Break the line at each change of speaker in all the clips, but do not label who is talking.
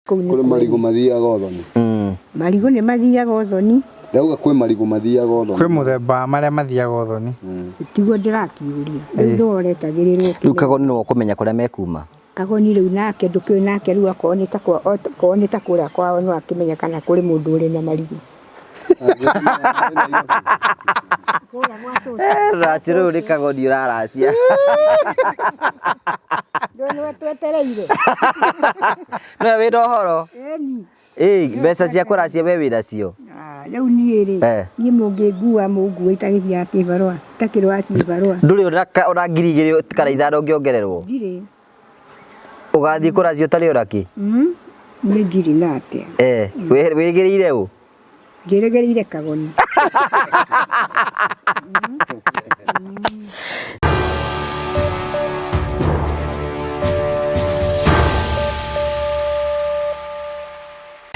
Kũu nĩ
Kũrĩ marigũ mathiaga ũthoni.
Marigũ nĩ mathiaga ũthoni.
Ndauga kwĩ marigũ mathiaga ũthoni.
Kwĩ mũthemba wa marĩa mathiaga ũthoni.
Tiguo ndĩrakĩũria. Rĩu nĩwe ũretagĩrĩrwo
Rĩu kagoni nĩwe ũkũmenya kũrĩa mekuma.
Kagoni rĩu nake ndũkĩũĩ nake rĩu akorwo nĩ ta kwa okorwo nĩ ta kũrĩa kwao no akĩmenye kana kũrĩ mũndũ ũrĩ na marigũ. Kũrĩa gwa cũcũ.
Rũracio rũu nĩ kagoni ũraracia.
Ndũĩ nĩwe twetereire.
Nĩwe wĩna ũhoro.
Ĩni.
Ĩ mbeca cia kũracia we wĩnacio.
Ah, rĩu niĩ rĩ, niĩ mũngĩngua mũngue itagĩthiaga kĩbarũa, itakĩrĩ wa kĩbarũa.
Ndũrĩ ona 2000 kana 5 ũngĩongererwo.
Ndirĩ.
Ũgathiĩ kũracia ũtarĩ ona kĩ.
Niĩ ndirĩ na atĩa.
Wĩgĩrĩire ũ?
Njĩrĩgĩrĩire kagoni.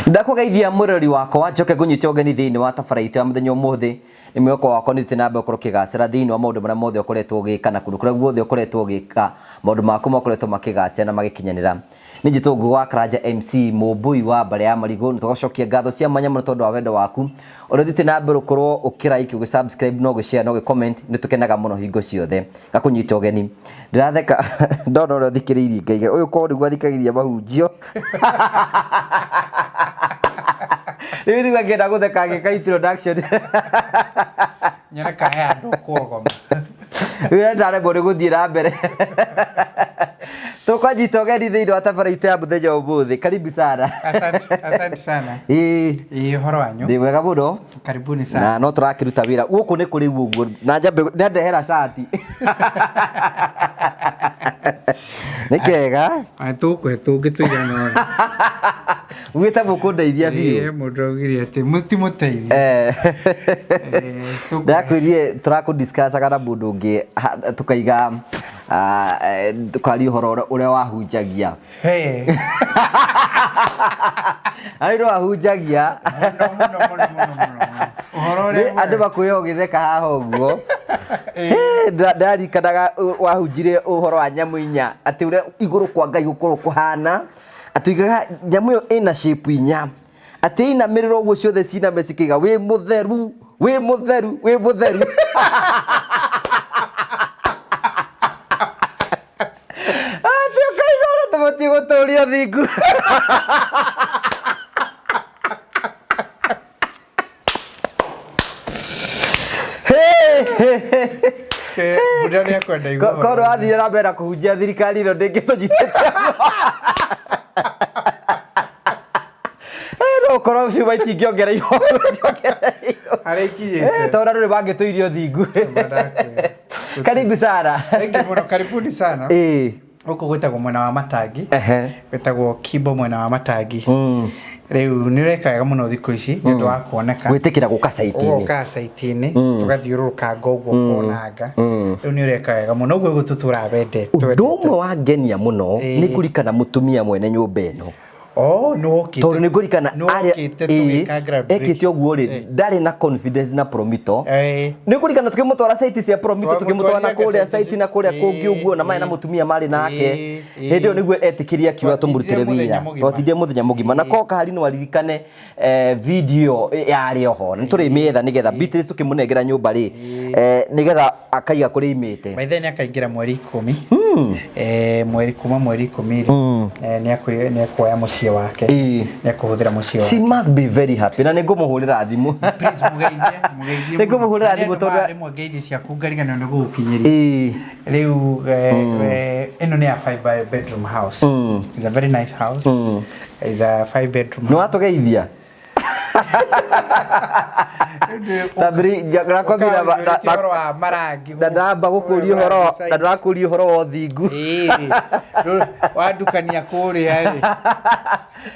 Ndakũgeithia mwĩroreri wakwa njoke ngũnyite ũgeni thĩinĩ wa tabara itũ ya mũthenya ũmũthĩ. Nĩ mwĩhoko wakwa nĩ ũthiĩte na mbere gũkorwo ũkĩgacĩra thĩinĩ wa maũndũ marĩa mothe ũkoretwo ũgĩka na kũndũ kũrĩa guothe ũkoretwo ũgĩka maũndũ maku makoretwo makĩgacĩra na magĩkinyanĩra. Nĩ njĩtwo Ngũgĩ wa Karanja MC mũmbũi wa mbarĩ ya Marigũ. Nĩ tũgacokia ngatho cia mwanya mũno tondũ wa wendo waku ũrĩa ũthiĩte na mbere ũkorwo ũkĩ like, ũgĩ subscribe na ũgĩ share na ũgĩ comment. Nĩ tũkenaga mũno hingo ciothe. Ngakũnyita ũgeni. Ndĩratheka ndona ũrĩa ũthikĩrĩirie ngaiga ũyũ korwo nĩguo athikagĩrĩria mahunjio. Rĩu nĩguo angĩenda gũtheka agĩka introduction.
Nyone ka he andũ kuogoma.
Rĩu ndaremwo nĩ gũthiĩ na mbere. Tũkwanjita ũgeni thĩinĩ wa tabara itũ ya mũthenya ũmũthĩ. Karibu sana.
Asante, asante sana.
Ĩĩ.
Ĩĩ, ũhoro wanyu?
Ndĩ mwega mũno.
Karibuni sana.
Na no tũrakĩruta wĩra. Gũkũ nĩ kũrĩ ũguo. Na njambe nĩandehera cati. Nĩ kega.
Ona tũkũhe tũngĩ tũigana ũna.
Ugĩte mũkũndeithia biũ.
Ĩĩ, mũndũ augire atĩ ti mũteithie.
Ndakwĩrire tũrakũ discussaga na mũndũ ũngĩ tũkaiga tũkaria ũhoro ũrĩa wahunjagia. Arĩ no ahunjagia.
Mũno, mũno, mũno, mũno, mũno. Ũhoro ũrĩa
Andũ makwĩra ũgĩtheka haha ũguo. Ndarikanaga wahunjire ũhoro wa nyamũ inya atĩ ũrĩa igũrũ kwa Ngai gũkorwo kũhana atĩ oigaga nyamũ ĩyo ĩna shape inya atĩ inamĩrĩra ũguo ciothe ciname cikaiga wĩ mũtheru wĩ mũtheru wĩ mũtheru. Atĩ ũkaiga ũrĩa tũbatiĩ gũtũria thingu.
Mbura nĩ akwenda igua ũhoro
Korwo
ũcio.
athire na mbere na kũhunjia thirikari ĩno ndĩngĩtũnyitĩte. No ũkorwo ciuma itingĩongereirwo.
Harĩa ikinyĩte.
Tondũ andũ nĩ mangĩtũirio thingu.
Ndakwĩra.
Karibu sana.
Thank you mũno, karibuni sana.
Ĩĩ.
Gũkũ gwĩtagwo mwena wa Matangi.
Ehe.
Gwĩtagwo Kimbo mwena wa Matangi. Rĩu nĩ ũreka wega mũno thikũ ici nĩ ũndũ wa kuoneka.
Gwĩtĩkĩra gũka site-inĩ.
Ũgoka site-inĩ, tũgathiũrũrũkanga ũguo ũkonanga. Rĩu nĩ ũreka wega mũno ũguo ũguo tũtũraga wendete.
Ũndũ ũmwe wangenia mũno nĩ kũrikana mũtumia mwene nyũmba ĩno.
Oh, nĩ wokĩte.
Tondũ nĩ ngũririkana
Nĩ wokĩte tũgĩka ground break.
ekĩte ũguo rĩ ndarĩ na confidence na Promito. Nĩ ngũririkana tũkĩmũtwara site cia Promito tũkĩmũtwara na kũrĩa site na kũrĩa kũngĩ ũguo na marĩ na mũtumia marĩ nake. Hĩndĩ ĩyo nĩguo etĩkĩrie akiuga tũmũrutĩre wĩra. Twatindire mũthenya mũgima. Na korwo Kahari no aririkane video yarĩ oho nĩ tũrĩmĩetha nĩgetha Beatrice tũkĩmũnengera nyũmba rĩ nĩgetha akaiga kũrĩa imĩte.
By then akaingĩra mweri 10. Mweri kuma mweri 10 rĩ nĩ akuoya mũciĩ wake. Nĩ akũhũthĩra mũciĩ wake.
She must be very happy na nĩ ngũmũhũrĩra thimũ.
Please mũgeithie, mũgeithie.
Nĩ ngũmũhũrĩra thimũ tondũ
rĩmwe ngeithi ciaku ngariganĩrwo nĩ gũgũkinyĩria. Rĩu ĩno nĩ ya 5 bedroom house. It's a very nice house. It's a 5 bedroom.
Nĩ watũgeithia? Na ndamba gũkũria ũhoro na ndĩrakũria ũhoro wa ũthingu.
Wandukania kũrĩa rĩ.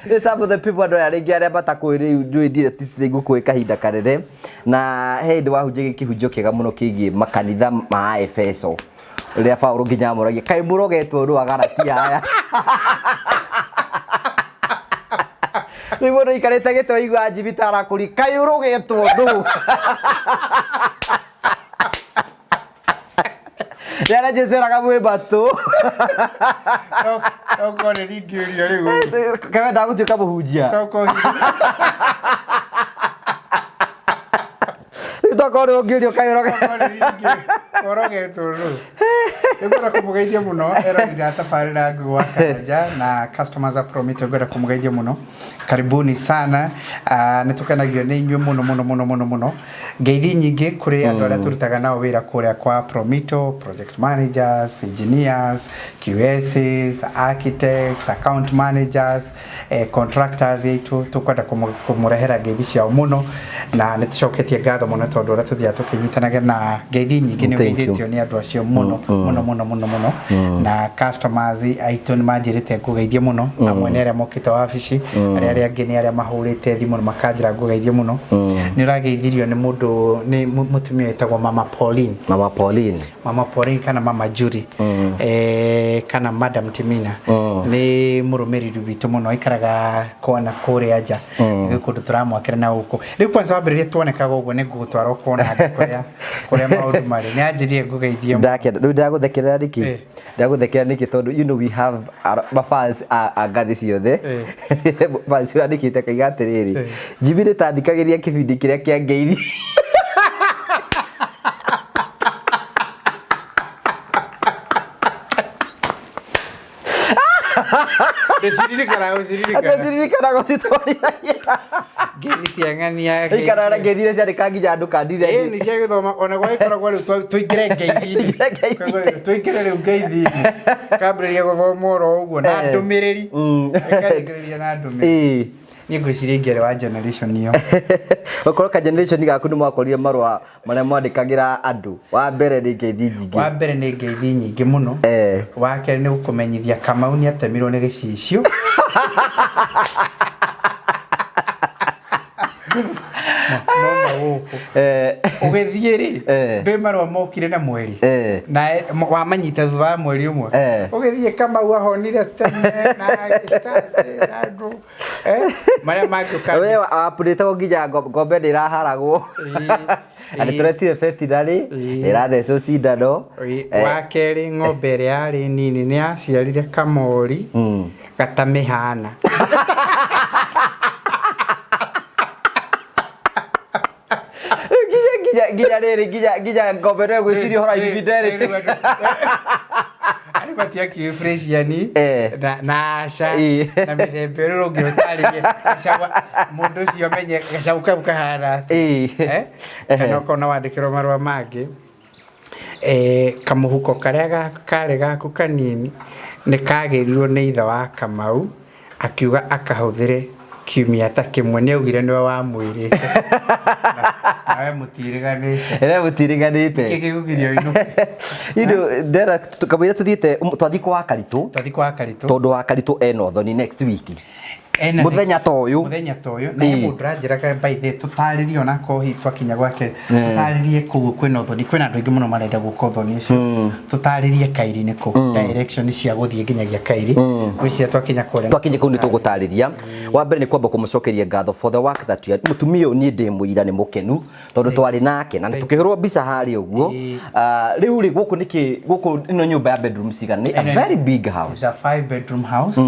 Nĩ some of the people andũ aya rĩngĩ arĩa matakũĩ rĩu njũĩ ndirĩ ticirĩ ngũkũĩ kahinda kanene na he hĩndĩ wahunjagia kĩhunjio kĩega mũno kĩgiĩ makanitha ma Efeso rĩrĩa Paũlũ nginya amũragia kaĩ mũrogetwo nũ Agalatia aya. Rĩu mũndũ aikarĩte gĩtĩ waigua njibita arakũria kaĩ ũrogetwo nũ. Rĩrĩa Jesũ eraga mwĩ matũ.
Tokorwo nĩ ringĩũrio rĩu.
Kawe ndagũtuĩka mũhunjia.
Tokorwo
Rĩu tokorwo nĩ ũngĩũrio kaĩ ũroge.
Orogetwo rũ. Nĩngwenda kũmũgeithia mũno eroreri a tabarĩra Ngũgĩ wa Karanja na customers a Promito, ngwenda kũmũgeithia mũno. Karibuni sana. Nĩ tũkenagio nĩ inyuĩ mũno mũno mũno mũno mũno. Ngeithi nyingĩ kũrĩ andũ arĩa tũrutaga nao wĩra kũrĩa kwa Promito, project managers, engineers, QSs, architects, account managers, contractors aitũ. Tũkwenda kũmũrehera ngeithi ciao mũno, na nĩ tũcoketie ngatho mũno tondũ ũrĩa tũthiaga tũkĩnyitanaga na ngeithi nyingĩ nĩ
Thank you.
ũgeithĩtio nĩ andũ acio mũno mũno mũno mũno mũno. Na customers aitũ nĩ manjĩrĩte ngũgeithie mũno. Amwe nĩ arĩa mokĩte wabici, arĩa angĩ nĩ arĩa mahũrĩte thimũ na makanjĩra ngũgeithie mũno. Nĩ ũrageithirio nĩ mũndũ, nĩ mũtumia wĩtagwo Mama Pauline.
Mama Pauline.
Mama Pauline kana Mama Judy, kana Madam Timina, nĩ mũrũmĩrĩri witũ mũno, aikaraga kona kũrĩa nja. Gwĩ kũndũ tũramwakĩra na gũkũ rĩu. Kwanza wambĩrĩrie tuonekaga ũguo, nĩ ngũgũtwara ũkona andũ kũrĩa maũndũ marĩ. Nĩ anjĩrire ngũgeithie mũno.
Ndakenda rĩu ndagũthekerera nĩkĩ? Ndagũthekerera nĩkĩ? Tondũ you know we have mafans a ngathĩ ciothe. Fans ũrandĩkĩte akaiga atĩrĩrĩ, Jimmy nĩ tandikagĩria kĩbindi kĩrĩa kĩa ngeithi.
Ndĩciririkanaga gũciririkana.
Atĩciririkanaga gũcitwarithagia.
Ngeithi cia ng'ania.
Ikara ngeithi iria ciandĩka nginya andũ kandire.
Ĩĩ, nĩ cia gĩthomo ona gwagĩkoragwo rĩu tũingĩre ngeithi-inĩ.
Tũingĩre ngeithi-inĩ.
Tũingĩre rĩu ngeithi-inĩ, kambĩrĩria gũthoma oro ũguo na ndũmĩrĩri, ĩkarĩkĩrĩria na ndũmĩrĩri. Niĩ ngwĩciria ingĩarĩ wa generation ĩyo.
Ũkorwo ka generation gaku nĩ mwakorire marũa marĩa mwandĩkagĩra andũ, wa mbere nĩ ngeithi nyingĩ.
Wa mbere nĩ ngeithi nyingĩ mũno. Wa kerĩ nĩ gũkũmenyithia Kamau nĩ atemirwo nĩ gĩcicio. Noma gũkũ. Ũgĩthiĩ rĩ, ndwĩ marũa mokire na mweri na wamanyita thutha wa mweri ũmwe. Ũgĩthiĩ Kamau ahonire tene na agĩstart na andũ marĩa mangĩ
We wapurĩtagwo nginya ngombe nĩ ĩraharagwo na nĩ tũretire veterinary, ĩrathecwo cindano.
Wa kerĩ, ng'ombe ĩrĩa yarĩ nini nĩ yaciarire kamori gatamĩhana.
Rĩu nginya rĩrĩ nginya ngombe no ĩgwĩciria ũhoro wa infidelity.
Andũ matiakĩũĩ Fresian na aca na mĩthemba ĩrĩa ũngĩ ũtarĩrie gacau, mũndũ ũcio amenye gacau kau kahana atĩa. Eh? Kana okorwo no wandĩkĩrwo marũa mangĩ, kamũhuko karĩa karĩ gaku kanini nĩ kagĩrirwo nĩ ithe wa Kamau, akiuga akahũthĩre kiumia ta kĩmwe. Nĩ augire nĩwe wamwĩrĩte nawe mũtirĩganĩte.
Ĩrĩa mũtirĩganĩte.
Kĩ gĩkũgiria ũinũke?
Indo ndera kamũira tũthiĩte twathiĩ kwa Karitũ.
Twathiĩ kwa Karitũ.
Tondũ wa Karitũ ena ũthoni next week.
Ena
Mũthenya ta ũyũ.
Mũthenya ta ũyũ. Na he mũndũ ũranjĩraga, by the way, tũtarĩrie onakorwo hihi twakinya gwake, tũtarĩrie kũu kwĩna ũthoni. Kwĩna andũ aingĩ mũno marenda gũka ũthoni ũcio. Tũtarĩrie Kairi nĩ kũ, direction cia gũthiĩ nginyagia Kairi. Ngwĩciria twakinya kũrĩa
Twakinya kũu nĩ tũgũtarĩria. Wa mbere nĩ kwamba kũmũcokeria ngatho for the work that you are. Mũtumia ũyũ niĩ ndĩ mũira nĩ mũkenu tondũ twarĩ nake na nĩ tũkĩhũrwo mbica harĩa ũguo. Ah, rĩu rĩ, gũkũ nĩkĩ gũkũ? Ĩno nyũmba ya bedroom cigana? Nĩ a very big house.
It's a 5 bedroom house.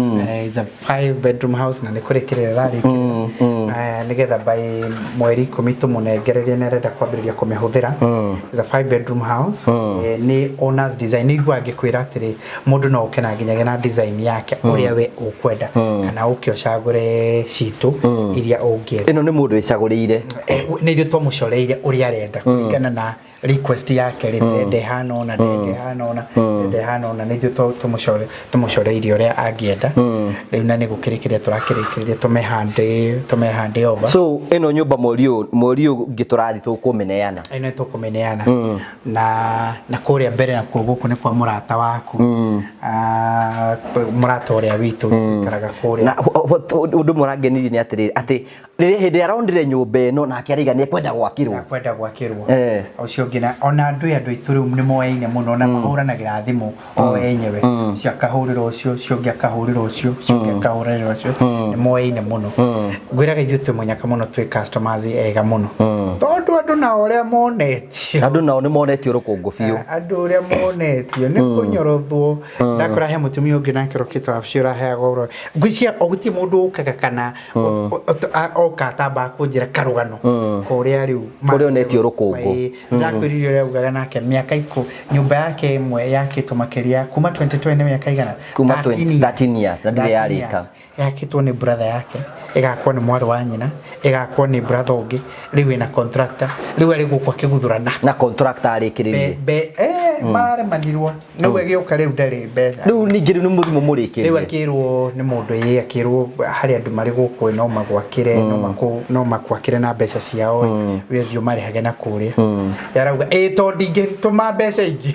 It's a 5 bedroom house na nĩ kũrĩkĩrĩra ĩrarĩkĩrĩra, nĩgetha by mweri 10 tũmũnengererie, nĩ arenda kwambĩrĩria kũmĩhũthĩra. It's a 5 bedroom house. Nĩ owner's design. Nĩ iguaga ngĩkwĩra atĩrĩ, mũndũ no ũke na nginyagia na design yake ũrĩa we ũkwenda, kana ũke ũcagũre citũ iria ũngĩenda.
Ĩno nĩ mũndũ wĩcagũrĩire.
Nĩ ithuĩ twamũcoreire ũrĩa arenda kũringana na request yake rĩ, ndĩrenda ĩhana ũna, ndĩrenda ĩhana ũna, ndĩrenda ĩhana ũna. Nĩ ithuĩ tũmũcoreirie ũrĩa angĩenda rĩu, na nĩ gũkĩrĩkĩrĩria tũrakĩrĩkĩrĩria tũmehande over.
So ĩno nyũmba mweri ũyũ ũngĩ tũrathiĩ tũkũmĩneana.
Ĩno tũkũmĩneana na kũrĩa mbere nakuo gũkũ nĩ kwa mũrata waku. Ah, mũrata ũrĩa witũ ũikaraga kũrĩa.
Na ũndũ ũmwe ũrangenirie nĩ atĩrĩrĩ, atĩ Rĩrĩa hĩndĩ aronire nyũmba ĩno nake araiga nĩ ekwenda gwakĩrwo.
Kwenda gwakĩrwo.
Eh.
Ũcio ũngĩ ona andũ aitũ rĩu nĩ moyaine mũno na mahũranagĩra thimũ o enyewe. Ũcio akahũrĩra ũcio, ũcio ũngĩ akahũrĩra ũcio, ũcio ũngĩ akahũrĩra ũcio. Nĩ moyaine mũno. Ngwĩraga ithuĩ twĩ mũnyaka mũno, twĩ customers ega mũno, tondũ andũ nao ũrĩa monetio.
Andũ nao nĩ monetio rũkũngũ biũ.
Andũ ũrĩa monetio nĩ kũnyorothwo. Ndakora he mũtumia ũngĩ nake ũrokĩte wabici ũraheagwo ũhoro, ngwĩciria o gũtirĩ mũndũ ũkaga kana oka atamba kũnjĩra karũgano kũrĩa rĩu
Kũrĩa onetio rũkũngũ.
Ĩĩ, ndakwĩrire ũrĩa augaga nake mĩaka nyũmba yake ĩmwe yakĩtwo makĩria kuma 2020, mĩaka igana?
Kuma
13.
13 years, na ndĩrĩ
13
yarĩka.
years. Yakĩtwo nĩ brother yake, ĩgakwo nĩ mwarĩ wa nyina, ĩgakwo nĩ brother ũngĩ, rĩu ĩna contractor, rĩu arĩ gũkũ akĩguthũrana.
Na contractor arĩkĩrĩrie.
Be, be, eh, maremanirwo rĩu agĩũka rĩu ndarĩ mbeca.
Rĩu ningĩ rĩu nĩ mũthimũ
Rĩu
mũrĩkĩrie.
Akĩrwo nĩ mũndũ, ĩ akĩrwo harĩ andũ marĩ gũkũ no magwakĩre, no makwakĩre na mbeca ciao, we thiĩ ũmarĩhage na kũrĩa. Yarauga ĩ to ndingĩtũma mbeca ingĩ.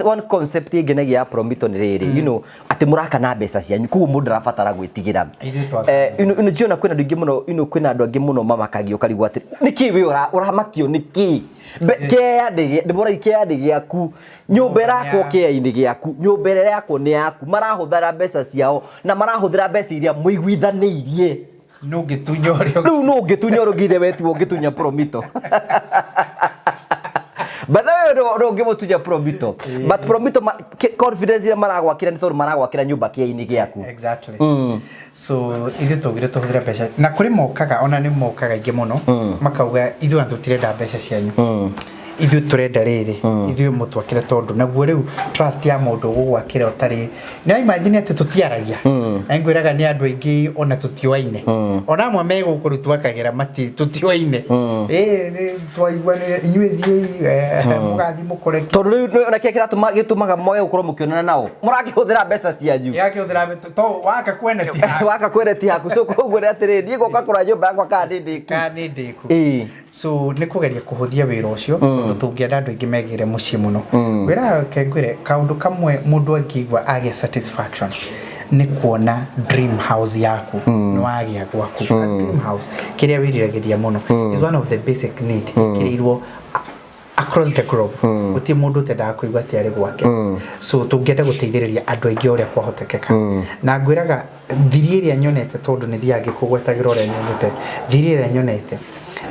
One concept ĩngenagia ya Promito nĩ rĩrĩ, atĩ mũraka na mbeca cianyu, koguo mũndũ ndarabatara gwĩtigĩra.
Ithuĩ twaka.
Njiona kwĩna andũ aingĩ mũno, kwĩna andũ angĩ mũno mamakagio, ũkarigwo atĩ nĩkĩ we ũramakio nĩkĩ? Kĩea ndĩmũrai kĩea nĩ gĩaku, nyũmba ĩrakwo kĩea-inĩ gĩaku, nyũmba ĩrĩa ĩrakwo nĩ yaku, marahũthĩra mbeca ciao na marahũthĩra mbeca iria mũiguithanĩirie.
No ngĩtunya ũrĩa.
Rĩu no ũngĩtunya ũrĩa ũngĩ wetuo ũngĩtunya Promito. By the way, no ũngĩmũtunya Promito, but Promito confidence ĩrĩa maragwakĩra nĩ tondũ maragwakĩra nyũmba kĩea-inĩ gĩaku.
Exactly. So ithuĩ twaugire tũhũthĩre mbeca, na kũrĩ mokaga, ona nĩ mokaga aingĩ mũno makauga ithuĩ ona tũtirenda mbeca cianyu, ithuĩ tũrenda rĩrĩ, ithuĩ mũtwakĩre, tondũ naguo rĩu trust ya mũndũ ũgũgwakĩra ũtarĩ nĩ imagine atĩ tũtiaragia, na ngwĩraga nĩ andũ aingĩ ona tũtioaine, ona amwe me gũkũ rĩu twakagĩra mati tũtioaine, ĩ nĩ twaiguanĩre inyuĩ thiĩi, mũgathiĩ mũkore.
Tondũ rĩu ona kĩrĩa kĩratũma gĩtũmaga mwage gũkorwo mũkĩonana nao, mũrakĩhũthĩra mbeca cianyu.
Yakĩhũthĩra to waka kwene ti haku.
Waka kwene ti haku, so koguo nĩ atĩrĩrĩ, niĩ ngoka kũrora nyũmba yakwa kana nĩ ndĩku.
Kana nĩ ndĩku.
Ĩĩ.
So nĩ kũgeria kũhũthia wĩra ũcio, tondũ tũngĩenda andũ aingĩ megĩre mũciĩ mũno. Wĩra ke ngwĩre kaũndũ kamwe mũndũ angĩigua agĩa satisfaction nĩ kuona dream house yaku nĩ wagĩa gwaku. Dream house kĩrĩa wĩriragĩria mũno is one of the basic need ĩkĩrĩirwo across the globe. Gũtirĩ mũndũ ũtendaga kũigua atĩ arĩ gwake. So tũngĩenda gũteithĩrĩria andũ aingĩ ũrĩa kwahotekeka, na ngwĩraga thiri ĩrĩa nyonete, tondũ nĩ thiaga ngĩkũgwetagĩra ũrĩa nyonete, thiri ĩrĩa nyonete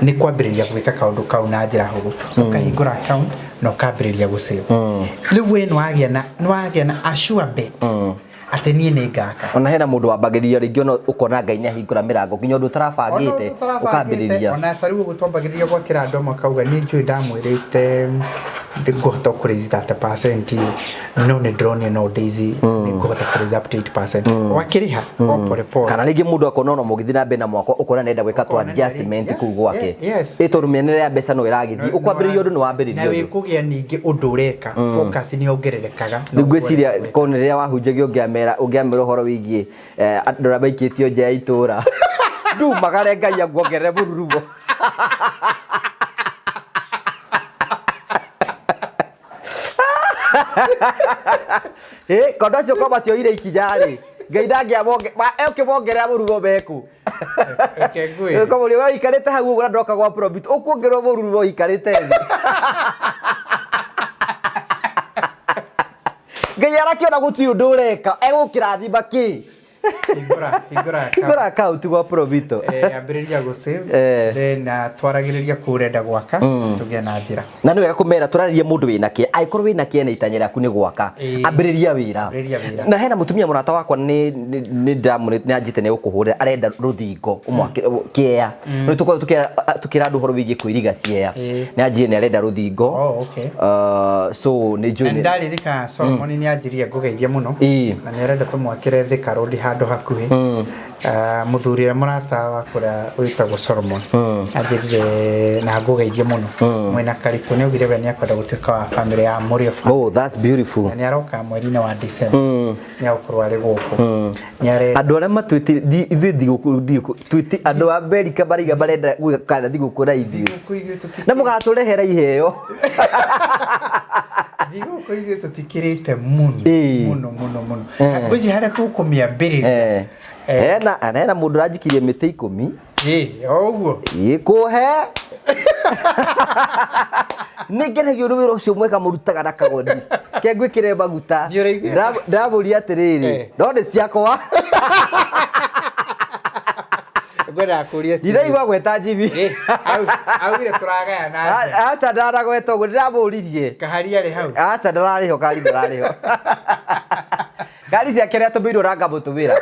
nĩ kwambĩrĩria gwĩka kaũndũ kau na njĩra hũthũ, ũkahingũra account na ũkambĩrĩria gũsave. Rĩu we nĩ wagĩa na a sure bet atĩ niĩ nĩ ngaka.
Ona hena mũndũ wambagĩrĩria rĩngĩ, ona ũkona Ngai nĩ ahingũra mĩrango nginya ũndũ ũtarabangĩte ũkambĩrĩria.
Ona ta rĩu ũguo twambagĩrĩria gwakĩra andũ amwe akauga niĩ njũĩ ndamwĩrĩte ngũhota kũraise 30%, no nĩ ndĩronio no ndĩici nĩ ngũhota kũraise up to 8%, wakĩrĩha o pole pole.
Kana rĩngĩ mũndũ akona ona mũgĩthiĩ na mbere na mwako, ũkona nenda gwĩka tũ
Ũkona
adjustment kũu gwake.
Yes.
Ĩ tondũ mĩenere ya mbeca no ĩragĩthiĩ, ũkwambĩrĩria ũndũ nĩ wambĩrĩria
na
ũndũ.
Wĩkũgĩa ningĩ ũndũ ũreka, focus nĩ yongererekaga.
Rĩu ngwĩciria korwo nĩ rĩrĩa wahunjagia ũngĩamera ũhoro wĩgiĩ andũ arĩa maikĩtio nja ya itũũra, ndumagare Ngai akuongerere mũrurumo. Ĩ kondo acio ko matioire ikinya rĩ, Ngai ndangĩamongerera mũrurumo meku.
Reke ngwĩre.
Koguo we ũikarĩte hau ũguo na ndoka gwa Promit, ũkuongererwo mũrurumo ũikarĩte thĩ. Ngai arakĩona gũtirĩ ũndũ ũreka, egũkĩrathima kĩ?
Hingũra account.
Hingũra account gwa Promito.
Ambĩrĩria gũsave.
Eh.
Then twaragĩrĩria kũ ũrenda gwaka, tũgĩe na njĩra.
Na nĩ wega kũmera tũrarĩria mũndũ wĩna kĩea, angĩkorwo wĩna kĩea na itanya rĩaku nĩ gwaka,
Ĩĩ.
ambĩrĩria wĩra.
Ambĩrĩria wĩra.
Na hena mũtumia mũrata wakwa nĩ ndamũrĩ nĩ anjĩte nĩ gũkũhũrĩra, arenda rũthingo ũmwakĩre kĩea. Nĩ tũkorwo tukĩra andũ ũhoro wĩgiĩ kwĩriga ciea.
Ĩĩ.
Nĩ anjĩre nĩ arenda rũthingo.
Oh, okay.
So nĩ njũĩ
Na nĩndaririkana Solomon nĩ anjirie ngũgeithie mũno.
Ĩĩ.
Na nĩ arenda tũmwakĩre Thika Road handũ hakuhĩ. Mũthuri ũrĩa mũrata wakwa wĩtagwo Solomon anjĩrire na ngũgeithie mũno mwĩna Karitũ, nĩ augire we nĩ akwenda gũtuĩka wa family ya Mũrĩo family.
Oh, that's beautiful.
Na nĩ aroka mweri-inĩ wa December, nĩ agũkorwo arĩ gũkũ, nĩ arenda.
Andũ arĩa matwĩtire ithuĩ thigũkũ twĩti andũ a Amerika maraiga marenda gwĩka thigũkũ na ithuĩ
Thigũkũ ithuĩ
na mũgatũrehera iheo.
Thigũkũ ithuĩ tũtikĩrĩte mũno
Ĩĩ.
mũno mũno mũno.
Eh.
Ngwĩciria harĩa tũkũmĩambĩrĩria.
Eh. Hena hena mũndũ ũranjikirie mĩtĩ 10.
Ĩĩ, o ũguo.
Ĩkũhe. Nĩ ngenagio nĩ wĩra ũcio mwega mũrutaga na kagoni. Ke ngwĩkĩre maguta.
Nĩ ũraiguire?
Ndamũria atĩrĩrĩ,
Eh.
no nĩ ciakwa.
Ngwendaga kũria atĩrĩrĩ.
Ndiraigua gweta Jimmy.
Ĩĩ, augire tũragayana atĩa?
Aca ndanagweta ũguo ndĩramũririe.
Kaharia arĩ hau.
Aca ndararĩho kari ndararĩho. Ngari ciake nĩ atũmĩirwo na ngamũtũmĩra.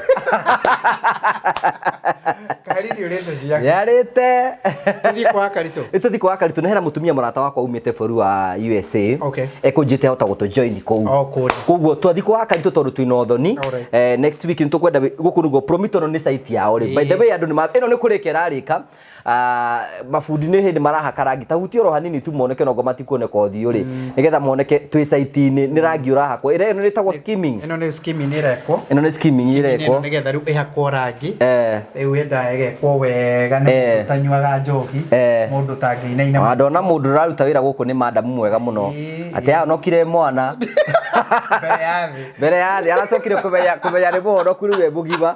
Kaharia nĩ ũrĩte ciaku.
Nĩarĩte.
Tũthiĩ kwa Karitũ.
Nĩ tũthiĩ kwa Karitũ nĩ hena mũtumia mũrata wakwa umĩte bũrũri wa USA.
Okay.
Ekũnjĩte ahota gũtũ join kũu.
O kũrĩa.
Koguo twathiĩ kwa Karitũ tondũ twĩna ũthoni.
Alright.
Next week nĩ tũkwenda gũkũ nĩguo Promito nĩ site yao rĩ. By the way andũ nĩ ĩno nĩ kũrĩka ĩrarĩka. Mabundi nĩ hĩndĩ marahaka rangi ta hutia oro hanini tu moneke nongo matikuoneka ũthiũ rĩ nĩgetha moneke twĩ site-inĩ nĩ rangi ũrahakwo ĩrĩa ĩno ĩtagwo skimming.
Ĩno nĩ skimming ĩrekwo.
Ĩno nĩ skimming
Skimming ĩno
ĩrekwo.
nĩgetha rĩu ĩhakwo rangi.
Eh.
Rĩu yendaga ĩgekwo wega nĩ
Eh.
mũndũ ũtanyuaga njohi.
Eh.
Mũndũ ũtangĩinaina.
Ndona mũndũ ũraruta wĩra gũkũ nĩ madamu mwega mũno
Ĩĩ.
atĩ ahonokire mwana
Mbere ya thĩ.
mbere ya thĩ aracokire kũmenya kũmenya nĩ mũhonoku rĩu e mũgima.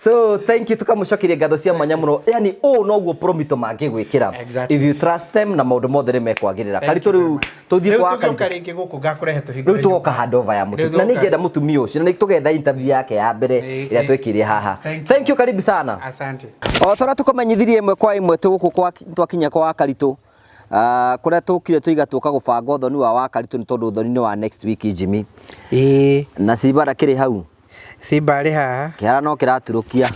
So thank you tukamũcokeria ngatho cia mwanya mũno yani ũũ noguo Promito mangĩgwĩkĩra.
Exactly.
If you trust them na maũndũ mothe nĩ mekwagĩrĩra.
Thank
Karitũ
you very
rĩu
much.
tũthiĩ
Rĩu
kwa
tũgĩũka
Karitũ.
rĩngĩ gũkũ ngakũrehe tũhingũre
Rĩu tũgoka handover ya
Rĩu
mũtumia na
tũgoka.
nĩngĩenda mũtumia ũcio na nĩtũgetha interview yake ya mbere
Ĩĩ,
ĩrĩa
ĩĩ.
twĩkire haha.
Thank you.
Thank you, karibu sana.
Asante.
O ta ũrĩa tũkũmenyithirie ĩmwe kwa ĩmwe twĩ gũkũ kwa twakinya kwa Wakaritũ kũrĩa tũkire tũiga tũka gũbanga ũthoni wa Wakaritũ nĩ tondũ ũthoni nĩ wa next week Jimmy.
Ĩĩ.
Na Simba ndakĩrĩ hau.
Simba arĩ haha.
Kĩhara no kĩraturũkia.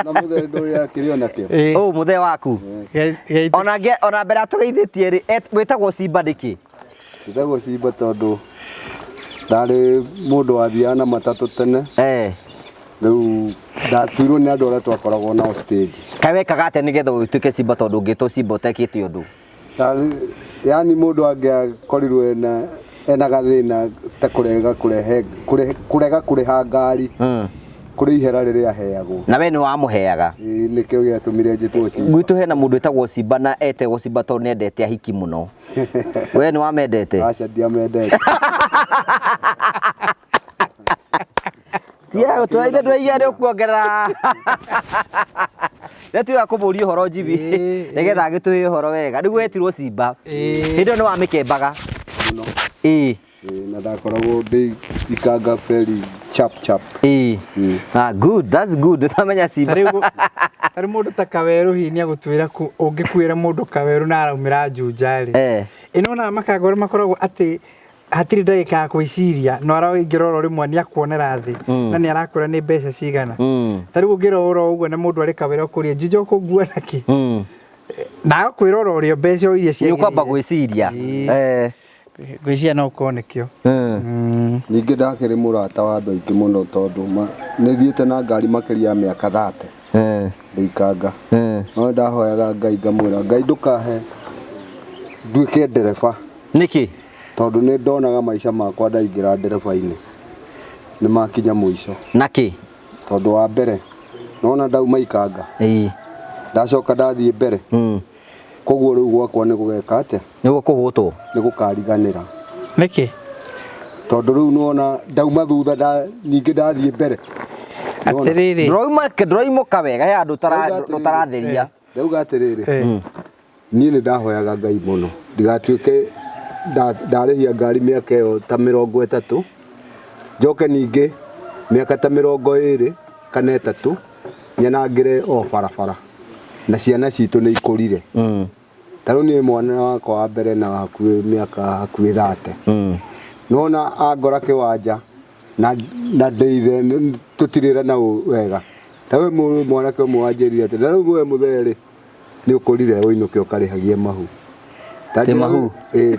Na mũthee ndũĩ akĩrĩ ona kĩo.
Ĩĩ.
Ũũ mũthee waku. Ona ona mbere atũgeithĩtie rĩ wĩtagwo Simba nĩkĩ?
Njĩtagwo Simba tondũ ndarĩ mũndũ wathiaga na matatũ tene.
Eh.
Rĩu ndatuirwo nĩ andũ arĩa twakoragwo nao stage.
Kaĩ wekaga atĩa nĩgetha ũtuĩke Simba tondũ ũngĩtwo Simba ũtekĩte ũndũ?
Ndarĩ yani mũndũ angĩakorirwo ena gathĩna ta kũrega kũrehe kũrega kũrĩha ngari kũrĩ ihera rĩrĩa aheagwo.
Na we nĩ wamũheaga?
Ĩĩ, nĩkĩo gĩatũmire njĩtwo Simba.
Gwitũ hena mũndũ wĩtagwo Simba na etagwo Simba tondũ nĩendete ahiki mũno. We nĩ wamendete?
Aca ndiamendete.
Tiago twaithe ndwaiga nĩ ũkuongerera. Rĩrĩa tuoya kũmũria ũhoro Jimmy
Ĩĩ,
nĩgetha agĩtũhe ũhoro wega. Rĩu wetirwo Simba.
Ĩĩ.
Hĩndĩ ĩyo nĩ wamĩkembaga.
Mũno.
Ĩĩ.
Ĩĩ, na ndakoragwo ndĩ ikanga very chap chap.
Ĩĩ. Ah, good, that's good. Nĩtwamenya Simba.
Tarĩu mũndũ ta Kawerũ hihi nĩegũtwĩra ũngĩkuĩra mũndũ Kawerũ na araumĩra Juja rĩ.
Eh.
Ĩno na makanga ũrĩa makoragwo atĩ hatirĩ ndagĩka ya gwĩciria no araingĩra oro rĩmwe nĩakuonera thĩ na nĩarakwĩra nĩ mbeca cigana. Ta rĩu ũngĩrora oro ũguo na mũndũ arĩ Kawerũ akũrie Juja ũkũngua nakĩ? Na agakwĩra oro ũrĩa mbeca o iria
Nĩ ũkwamba
ciagĩrĩire.
gwĩciria.
Ĩĩ.
Eh.
Ngwĩciria no ũkorwo nĩkĩo.
Ningĩ ndakĩrĩ mũrata wa andũ aingĩ mũno tondũ nĩ thiĩte na ngari makĩria ya mĩaka 30 ndĩikanga. No ndahoyaga Ngai ngamwĩra Ngai ndũkahe nduĩke ndereba.
Nĩkĩ?
Tondũ nĩ ndonaga maica makwa ndaingĩra ndereba-inĩ nĩ makinya mũico.
Nakĩ?
Tondũ wa mbere nona ndauma ikanga.
Ĩĩ.
Ndacoka ndathiĩ mbere. Koguo rĩu gwakwa nĩ gũgeka atĩa?
Nĩ gũkũhũtwo.
Nĩ gũkariganĩra.
Nĩkĩ?
Tondũ rĩu nĩwona ndauma thutha ningĩ ndathiĩ mbere.
Atĩrĩrĩ.
Ndũraimũka wega he handũ ũtaratheria.
Ndauga atĩrĩrĩ. Niĩ nĩ ndahoyaga Ngai mũno ndigatuĩke ndarĩhia ngari mĩaka ĩyo ta 30 njoke ningĩ mĩaka ta 20 kana 3 nyanangĩre o barabara na ciana citũ nĩ ikũrire. Ta rĩu niĩ mwana wakwa wa mbere na hakuhĩ mĩaka hakuhĩ 30. Nona angora kĩwanja na ndĩithe tũtirĩra na wega. Ta we mwanake ũmwe wanjĩrire atĩ na rĩu we mũthee rĩ nĩ ũkũrire ũinũke ũkarĩhagie mahu.
Ti mahu?
Ĩĩ,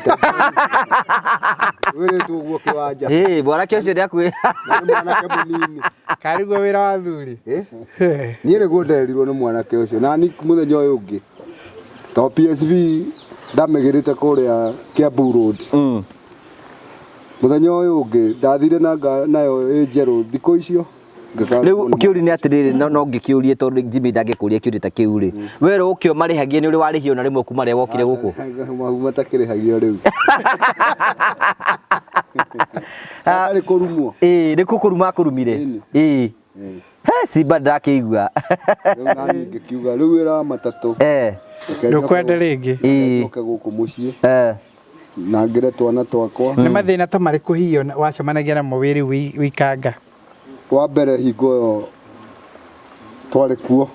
wĩrĩtwo ũguo kĩwanja.
Ĩĩ, mwanake ũcio nĩakuĩ.
Na nĩ mwanake mũnini.
Karĩguo wĩra wa athuri?
Niĩ nĩguo nderirwo nĩ mwanake ũcio. Na niĩ mũthenya ũyũ ũngĩ to PSV ndamĩgĩrĩte kũrĩa Kiambu Road. Mũthenya ũyũ ũngĩ ndathire nayo ĩ njerũ thikũ icio Ngĩkaga
Rĩu
kuona-
kĩũria nĩ atĩrĩrĩ, no ngĩkĩũrie tondũ Jimmy ndangĩkũria kĩũria ta kĩu rĩ, we rĩ ũkĩo marĩhagia nĩ ũrĩ warĩhio na rĩmwe kuma rĩrĩa wokire gũkũ?
Mahu matakĩrĩhagio rĩu. Hatarĩ kũrumwo.
Ĩĩ, nĩ kũkũruma akũrumire.
Ĩni.
Ĩĩ.
Ĩĩ.
He simba ndakĩigua.
Rĩu nani ngĩkiuga rĩu wĩra wa matatũ. Reke njoke
Ndũkwenda rĩngĩ.
Ĩĩ.
njoke gũkũ mũciĩ na ngĩre twana twakwa.
Nĩ mathĩna ta marĩkũ hihi wacemanagia namo wĩ rĩu wikanga?
Wa mbere hingo ĩyo twarĩ kuo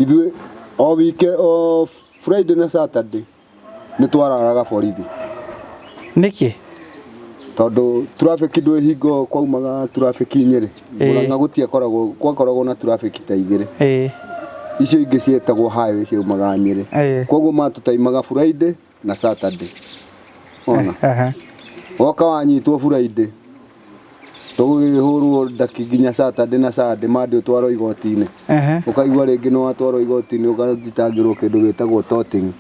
ithuĩ o wike o Friday na Saturday nĩ twararaga borithi.
Nĩkĩ?
Tondũ traffic ndwĩ hingo kwaumaga traffic Nyĩrĩ. Mũrang'a gũtiakoragwo, gwakoragwo na traffic ta igĩrĩ. Icio ingĩ cietagwo highway ciaumaga Nyĩrĩ. Koguo matũtaimaga Friday na Saturday. Ona. Woka wanyitwo Friday tũgũkĩhũrwo ndaki nginya Saturday na Sunday Monday ũtwarwo igoti-inĩ. Ũkaigua rĩngĩ nĩ watwarwo igoti-inĩ ũgathitangĩrwo kĩndũ gĩtagwo toting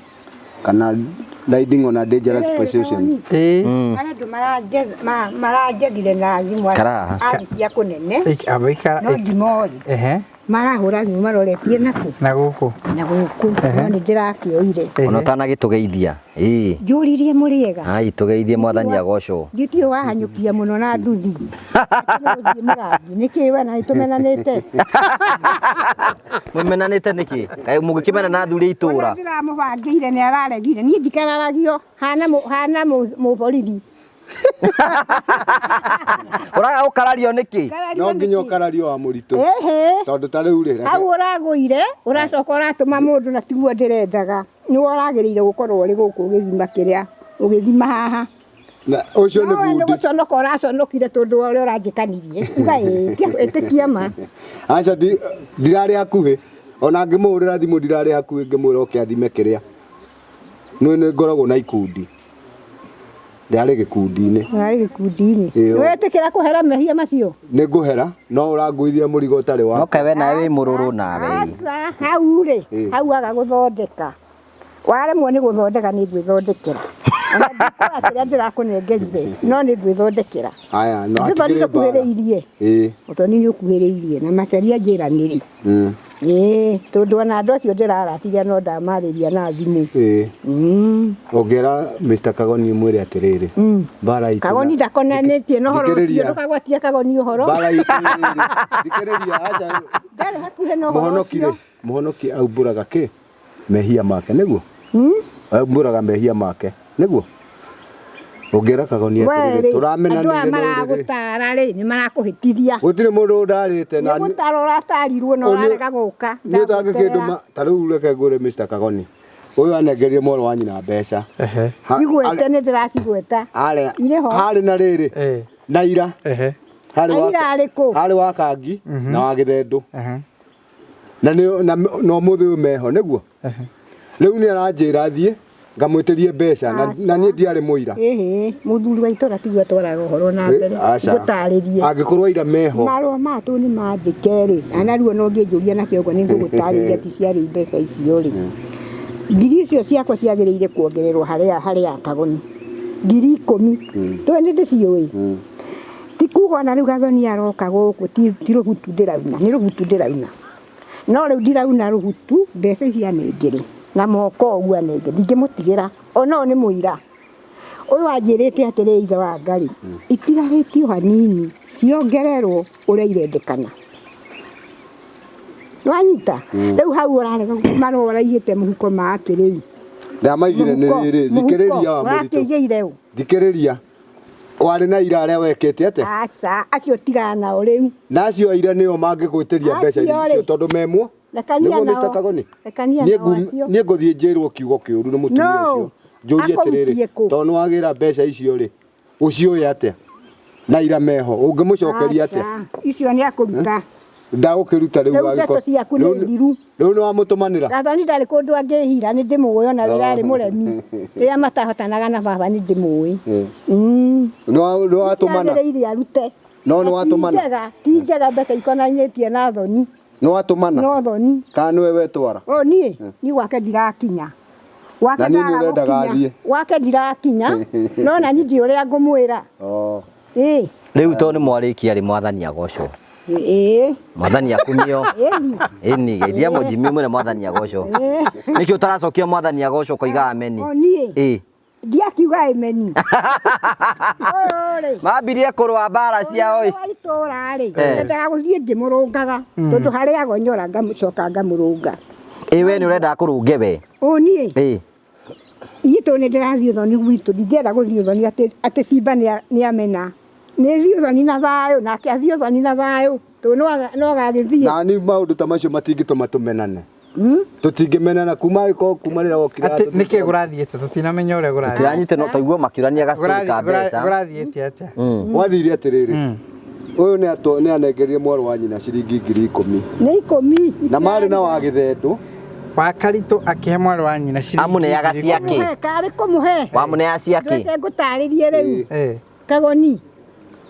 kana riding on a dangerous position.
Harĩ andũ maranjethire na thimũ
Karaha.
cia kũnene no ndimoĩ. Marahũra thimũ maroretie nakũ?
Na gũkũ.
Na gũkũ. No nĩ ndĩrakĩoire.
Ona ũtanagĩtũgeithia. Ĩĩ.
Njũririe mũrĩega.
Ai tũgeithie mwathani agocwo.
Nditiĩ wahanyũkia mũno na nduthi. Nĩgũthiĩ mũrangi. Nĩkĩ we na nĩtũmenanĩte?
Mũmenanĩte nĩkĩ? Kaĩ mũgĩkĩmena na athuri a itũra?
Ũrĩa ndĩramũbangĩire nĩ araregire. Niĩ ndikararagio. Hana mũborithi.
Ũraga gũkarario nĩkĩ?
No nginya ũkarario wa mũritũ. Tondũ ta rĩu rĩ.
Hau ũragũire, ũracoka ũratũma mũndũ na tiguo ndĩrendaga. Nĩwe ũragĩrĩire gũkorwo ũrĩ gũkũ ũgĩthima kĩrĩa, ũgĩthima haha.
Na ũcio nĩ bundi.
Nĩ gũconoka ũraconokire tondũ wa ũrĩa ũranjĩkanirie. Uga ĩĩ, ĩtĩkia ma.
Aca ndirarĩ hakuhĩ. Ona ngĩmũhũrĩra thimũ ndirarĩ hakuhĩ ngĩmwĩra oke athime kĩrĩa. Nĩ nĩ ngoragwo na ikundi. Ndarĩ gĩkundi-inĩ.
Ndarĩ gĩkundi-inĩ. Nĩwetĩkĩra kũhera mehia macio?
Nĩ ngũhera, no ũranguithia mũrigo ũtarĩ wakwa.
No kaĩ we nawe wĩ mũrũrũ nawe.
Aca, hau rĩ, hau aga gũthondeka. Waremwo nĩ gũthondeka nĩ ngwĩthondekera. Ona ndikũra kĩrĩa ndĩrakũnengerire, no nĩ ngwĩthondekera.
Aya, no
Ũthoni
hatikĩrĩ mbara.
nĩũkuhĩrĩirie.
Ĩĩ.
Ũthoni nĩ ũkuhĩrĩirie na macaria njĩra nĩrĩ. Ĩĩ, tondũ ona andũ acio ndĩraratiria no ndamarĩria na thimũ.
Ĩĩ. Ũngĩra Mr. Kagoni ũmwĩre atĩrĩrĩ, mbara itũ.
Kagoni ndakonanĩtie na ũhoro ũcio, ndũkagwatie Kagoni ũhoro.
Mbara itũ rĩrĩ, thikĩrĩria, aca.
Ndarĩ hakuhĩ na ũhoro ũcio.
Mũhonoki aumbũraga kĩ? Mehia make, nĩguo? Aumbũraga mehia make, nĩguo? Ũngĩra Kagoni atĩrĩrĩ, tũramenanire
Andũ aya maragũtara rĩ, nĩ marakũhĩtithia.
Gũtirĩ mũndũ ũndarĩte na
Nĩ gũtara ũratarirwo na ũrarega gũka.
Niĩ ũtangĩkĩndũma, ta rĩu reke ngwĩre Mr. Kagoni. Ũyũ anengerire mwarĩ wa nyina mbeca.
Igwete nĩ ndĩracigweta.
Harĩ na rĩrĩ, na ira. Harĩ wa Kangi na wa Gĩthendũ. Na na ũmũthĩ ũyũ meho, nĩguo? Rĩu nĩ aranjĩra thiĩ ngamwĩtĩrie mbeca na niĩ ndiarĩ mũira.
Ĩhĩ, mũthuri wa itũra tiguo atwaraga ũhoro na mbere. Ngũtarĩrie.
Angĩkorwo aira meho.
Marũa maya tũ nĩ mandĩke rĩ, na narua no ũngĩnjũria na kĩongo nĩ ngũgũtarĩria ti ciarĩ mbeca icio rĩ. Ngiri icio ciakwa ciagĩrĩire kuongererwo harĩa ya Kagoni. 10,000. Ndũĩ nĩ ndĩciũĩ? Ti kuga ona rĩu Gathoni aroka gũkũ ti rũhutu ndĩrauna, nĩ rũhutu ndĩrauna. No rĩu ndirauna rũhutu, mbeca ici anengere na moko ũguo anengere, ndingĩmũtigĩra. Ona ũyũ nĩ mũira. Ũyũ anjĩrĩte atĩrĩ ithe wa Ngarĩ, itigarĩtio hanini ciongererwo ũrĩa irendekana. Nĩwanyita? Rĩu hau ũrarega marũa ũraigĩte mũhuko ma atĩ rĩu.
Ndamaigire nĩ rĩrĩ, thikĩrĩria wa mũritũ.
Ũrakĩigĩire ũ?
Thikĩrĩria. Warĩ na ira arĩa wekĩte atĩa?
Aca, acio tigana nao rĩu.
Na acio aira nĩo mangĩgwĩtĩria mbeca icio tondũ memwo.
Rekania
Nĩguo
nao.
Mr. Kagoni?
Rekania nao acio.
Niĩ ngũthiĩ njĩrwo kiugo kĩũru nĩ mũtumia ũcio. Njũrie atĩrĩrĩ, tondũ nĩwagĩra mbeca icio rĩ, ũcioe atĩa? Na ira meho, ũngĩmũcokeria atĩa?
Icio nĩ akũruta.
Ndagũkĩruta rĩu
Rĩu ndeto ciaku nĩ thiru.
Rĩu nĩ wamũtũmanĩra?
Gathoni ndarĩ kũndũ angĩhira, nĩ ndĩmũĩ ona rĩrĩa arĩ mũremi. Rĩrĩa matahotanaga na baba nĩ ndĩmũĩ.
Nĩ watũmana?
Ciagĩrĩire arute.
No nĩ watũmana?
Ti njega mbeca ikonanĩtie na thoni.
Nĩ watũmana?
No thoni.
Kana nĩwe wetwara?
O niĩ, niĩ gwake ndirakinya.
Na niĩ nĩ ũrendaga athiĩ.
Gwake ndirakinya, no na niĩ ndiũĩ ũrĩa ngũmwĩra. Ĩĩ.
Rĩu tondũ nĩ mwarĩkia rĩ, mwathani agocwo.
Ĩĩ.
Mwathani akumio.
Ĩni.
Ĩni, geithia mũnjimi mwĩre mwathani agocwo. Nĩkĩ ũtaracokia mwathani agocwo ũkoiga ameni?
O niĩ.
Ĩĩ.
Ndiakiuga ameni. Ũyũ rĩ.
Mambirie kũrũa mbara ciao ĩ.
Wa itũra rĩ.
Eh.
Nyendaga gũthiĩ ngĩmũrũngaga. Tondũ harĩa agonyora ngacoka ngamũrũnga.
Ĩ we nĩ ũrenda kũrũnge we.
Ũ niĩ.
Ĩ.
Niĩ tondũ nĩ ndĩrathiĩ ũthoni gwitũ ndingĩenda gũthiĩ ũthoni atĩ atĩ simba nĩ amena. Nĩ thiĩ ũthoni na thayũ nake athiĩ ũthoni na thayũ tondũ no agagĩthiĩ.
Na ni maũndũ ta macio matingĩtũma tũmenane. Tũtingĩmenana kuma gĩkorwo kuma rĩrĩa wokire
Atĩ nĩkĩ gũrathiĩte tũtinamenya ũrĩa gũrathiĩ.
Tũtiranyite no twaigua makĩũrania gastori ka mbeca.
Gũrathiĩte atĩa?
Gwathire atĩrĩrĩ, ũyũ nĩ anengerire mwarĩ wa nyina ciringi 10,000.
Nĩ 10.
Na marĩ na wa gĩthendũ.
Wa Karitũ akĩhe mwarĩ wa nyina ciringi
Amũneaga
ngiri
ciake.
ikũmi.
Kũmũhe karĩ kũmũhe.
Wamũnea ciake.
Ndwete ngũtarĩrie rĩu.
Eh.
Kagoni.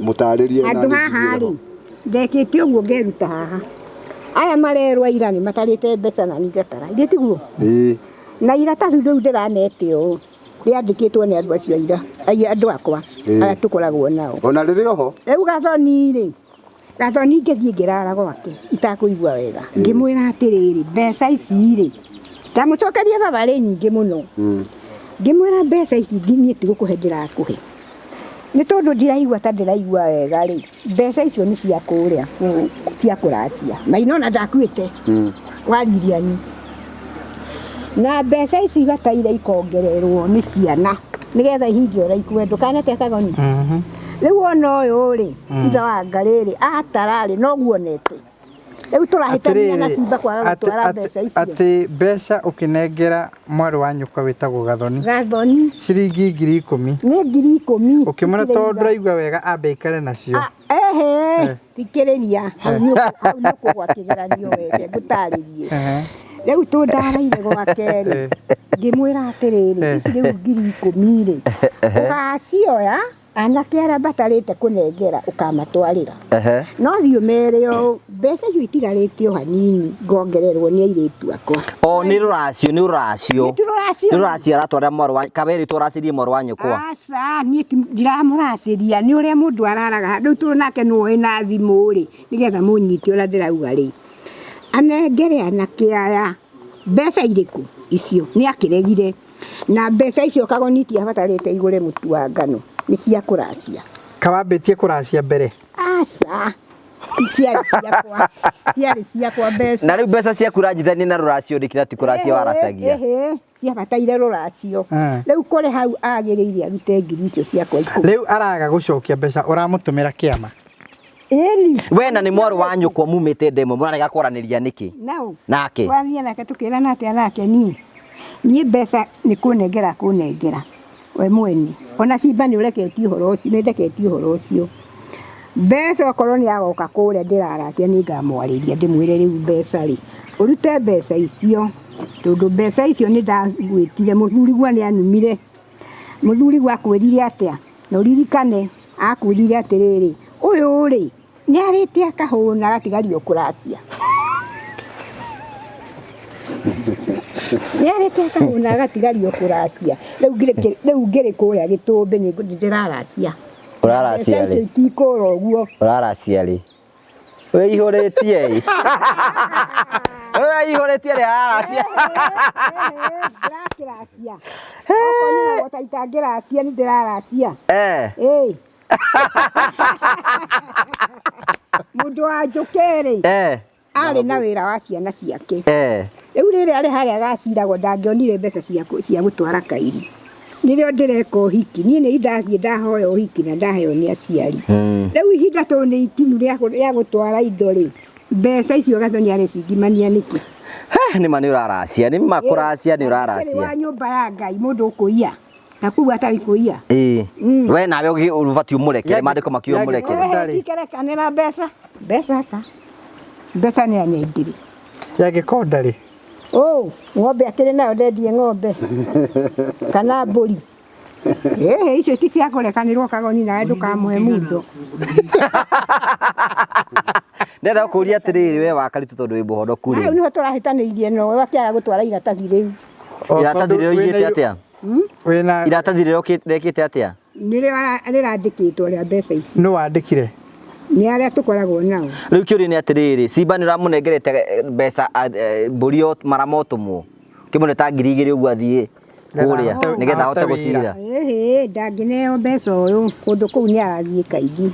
Mũtarĩrie na
Handũ
niĩ
haha
njiguĩre
rĩ
ho.
ndekĩte ũguo ngeruta haha. Aya marerwo ira nĩ matarĩte mbeca na niĩ ngatara. Ithe tiguo?
Ĩĩ.
Na iratathi rĩu ndĩranete ũũ rĩandĩkĩtwo nĩ andũ acio aira andũ akwa arĩa tũkoragwo nao.
Ona rĩrĩ oho.
Rĩu Gathoni rĩ, Gathoni ngĩthiĩ ngĩrara gwake itakũigua wega. Ngĩmwĩra atĩrĩrĩ, mbeca ici rĩ, ndamũcokeria thabarĩ nyingĩ mũno. Ngĩmwĩra mbeca ici niĩ ti gũkũhe ndĩrakũhe. Nĩ tondũ ndiraigua ta ndĩraigua wega rĩ, mbeca icio nĩ cia kũrĩa cia kũracia. Maina ona ndakuĩte wa Lilian. Na mbeca ici ibataire ikongererwo nĩ ciana nĩgetha ihinge ũrĩa ikwendwo. Kana atĩa Kagoni? Rĩu ona ũyũ rĩ, ithe wa Ngarĩ rĩ, atara rĩ, noguo onete. Rĩu tũrahĩtania na simba kwaga gũtwara mbeca icio.
Atĩ mbeca ũkĩnengera mwarĩ wa nyũkwa wĩtagwo Gathoni.
Gathoni.
Ciringi 10,000.
Nĩ 10,000.
Ũkĩmwĩra tondũ ndũraigua wega ambe aikare nacio.
Ehe, thikĩrĩria, hau nĩ ũkũgwa kĩgeranio wega ngũtarĩrie. Rĩu tũndaraire gwake rĩ, ngĩmwĩra atĩrĩrĩ, ici rĩu 10,000 rĩ, ũgacioya anake arĩa mbatarĩte kũnengera ũkamatwarĩra. No thiĩ ũmere ũũ, mbeca icio itigarĩte o hanini ngongererwo nĩ airĩtu akwa.
O nĩ rũracio, nĩ rũracio.
Nĩ rũracio.
Nĩ rũracio aratwarĩra mwarĩ wa kaberĩ tũracirie mwarĩ wa nyũkwa.
Aca, niĩ ndiramũracĩria, nĩ ũrĩa mũndũ araraga. Rĩu tondũ nake nĩwe wĩna thimũ rĩ, nĩgetha mũnyite ũrĩa ndĩrauga rĩ. Anengere anake aya mbeca irĩkũ icio, nĩ akĩregire. Na mbeca icio Kagoni itiabatarĩte igũre mũtu wa ngano, nĩ cia kũracia.
Kawambĩtie kũracia mbere?
Aca, ciarĩ ciakwa, ciarĩ ciakwa mbeca.
Na rĩu mbeca ciaku ũranjithania na rũracio ndĩkĩra ti kũracia waracagia.
Ehe, ciabataire rũracio. Rĩu kũrĩ hau agĩrĩire arute ngiri icio ciakwa 10.
Rĩu araga gũcokia mbeca ũramũtũmĩra kĩama.
Ĩni.
We na nĩ mwarĩ wa nyũkwa mumĩte nda ĩmwe mũrarega kwaranĩria nĩkĩ?
Nao.
Nake.
Twaria nake tũkĩrana atĩa nake niĩ. Niĩ mbeca nĩ kũnengera kũnengera we mwene. Ona simba nĩ ũreketie ũhoro ũcio, nĩ ndeketie ũhoro ũcio. Mbeca okorwo nĩ agoka kũrĩa ndĩraracia nĩ ngamwarĩria ndĩmwĩre rĩu mbeca rĩ, ũrute mbeca icio tondũ mbeca icio nĩ ndagwĩtire mũthurigua nĩ anumire. Mũthurigua akwĩrire atĩa? Na ũririkane akwĩrire atĩrĩrĩ, ũyũ rĩ nĩ arĩte akahũna agatigario kũracia. Nĩ arĩte akahũna agatigario kũracia. Rĩu ngĩrĩ kũrĩa gĩtũmbĩ nĩ ndĩraracia.
Ũraracia
Mbeca
rĩ?
icio itikũra ũguo.
Ũraracia rĩ? Wĩihũrĩtie ĩ? Wĩihũrĩtie rĩ araracia?
Ndĩrakĩracia. Okorwo nĩ na itangĩracia nĩ ndĩraracia. Ĩĩ. Mũndũ wa njũkĩ rĩ, arĩ na wĩra wa ciana ciake. Rĩu rĩrĩa arĩ harĩa gaciragwo ndangĩonire mbeca cia gũtwara kairi. Nĩrĩo ndĩreka ũhiki. Niĩ nĩ ndathiĩ ndahoya ũhiki na ndaheo nĩ aciari. Rĩu ihinda tondũ nĩ ikinyu rĩa gũtwara indo rĩ, mbeca icio Gathoni arecingimania nĩkĩ?
Nĩ ma nĩ ũraracia, nĩ ma kũracia nĩ ũraracia.
Wa nyũmba ya Ngai mũndũ ũkũiya. Na kuga atarĩ kũiya.
Ĩĩ. We nawe ũbatiĩ ũmũrekere, maandĩko makiuga ũmũrekere.
Ndikerekanĩra mbeca. Mbeca aca. Mbeca nĩ anengire.
Ya gĩkonda rĩ?
Ũ, ng'ombe akĩrĩ nayo ndendie ng'ombe. Kana mbũri. Ĩhĩ, icio ti cia kũrekanĩrwo Kagoni nawe ndũkamũhe mũndũ.
Ndĩrenda gũkũria atĩrĩrĩ we wa Karitũ tondũ wĩ mũhonoku rĩ.
Hau nĩho tũrahĩtanĩirie nowe akĩaga gũtwara iratathi rĩu.
Iratathi rĩu oigĩte atĩa?
Wĩna
Iratathi rĩu rĩkĩte atĩa?
Nĩrĩo rĩrandĩkĩtwo rĩa mbeca ici.
Nũ wandĩkire?
Nĩ arĩa tũkoragwo nao.
Rĩu kĩũria nĩ atĩrĩrĩ, Simba nĩ ũramũnengerete mbeca mbũri mara motũmwo ũkĩmũne ta 2000 ũguo athiĩ kũrĩa nĩgetha ahote gũcira.
Ĩhĩ, ndangĩneo mbeca ũyũ, kũndũ kũu nĩ arathiĩ kaingĩ.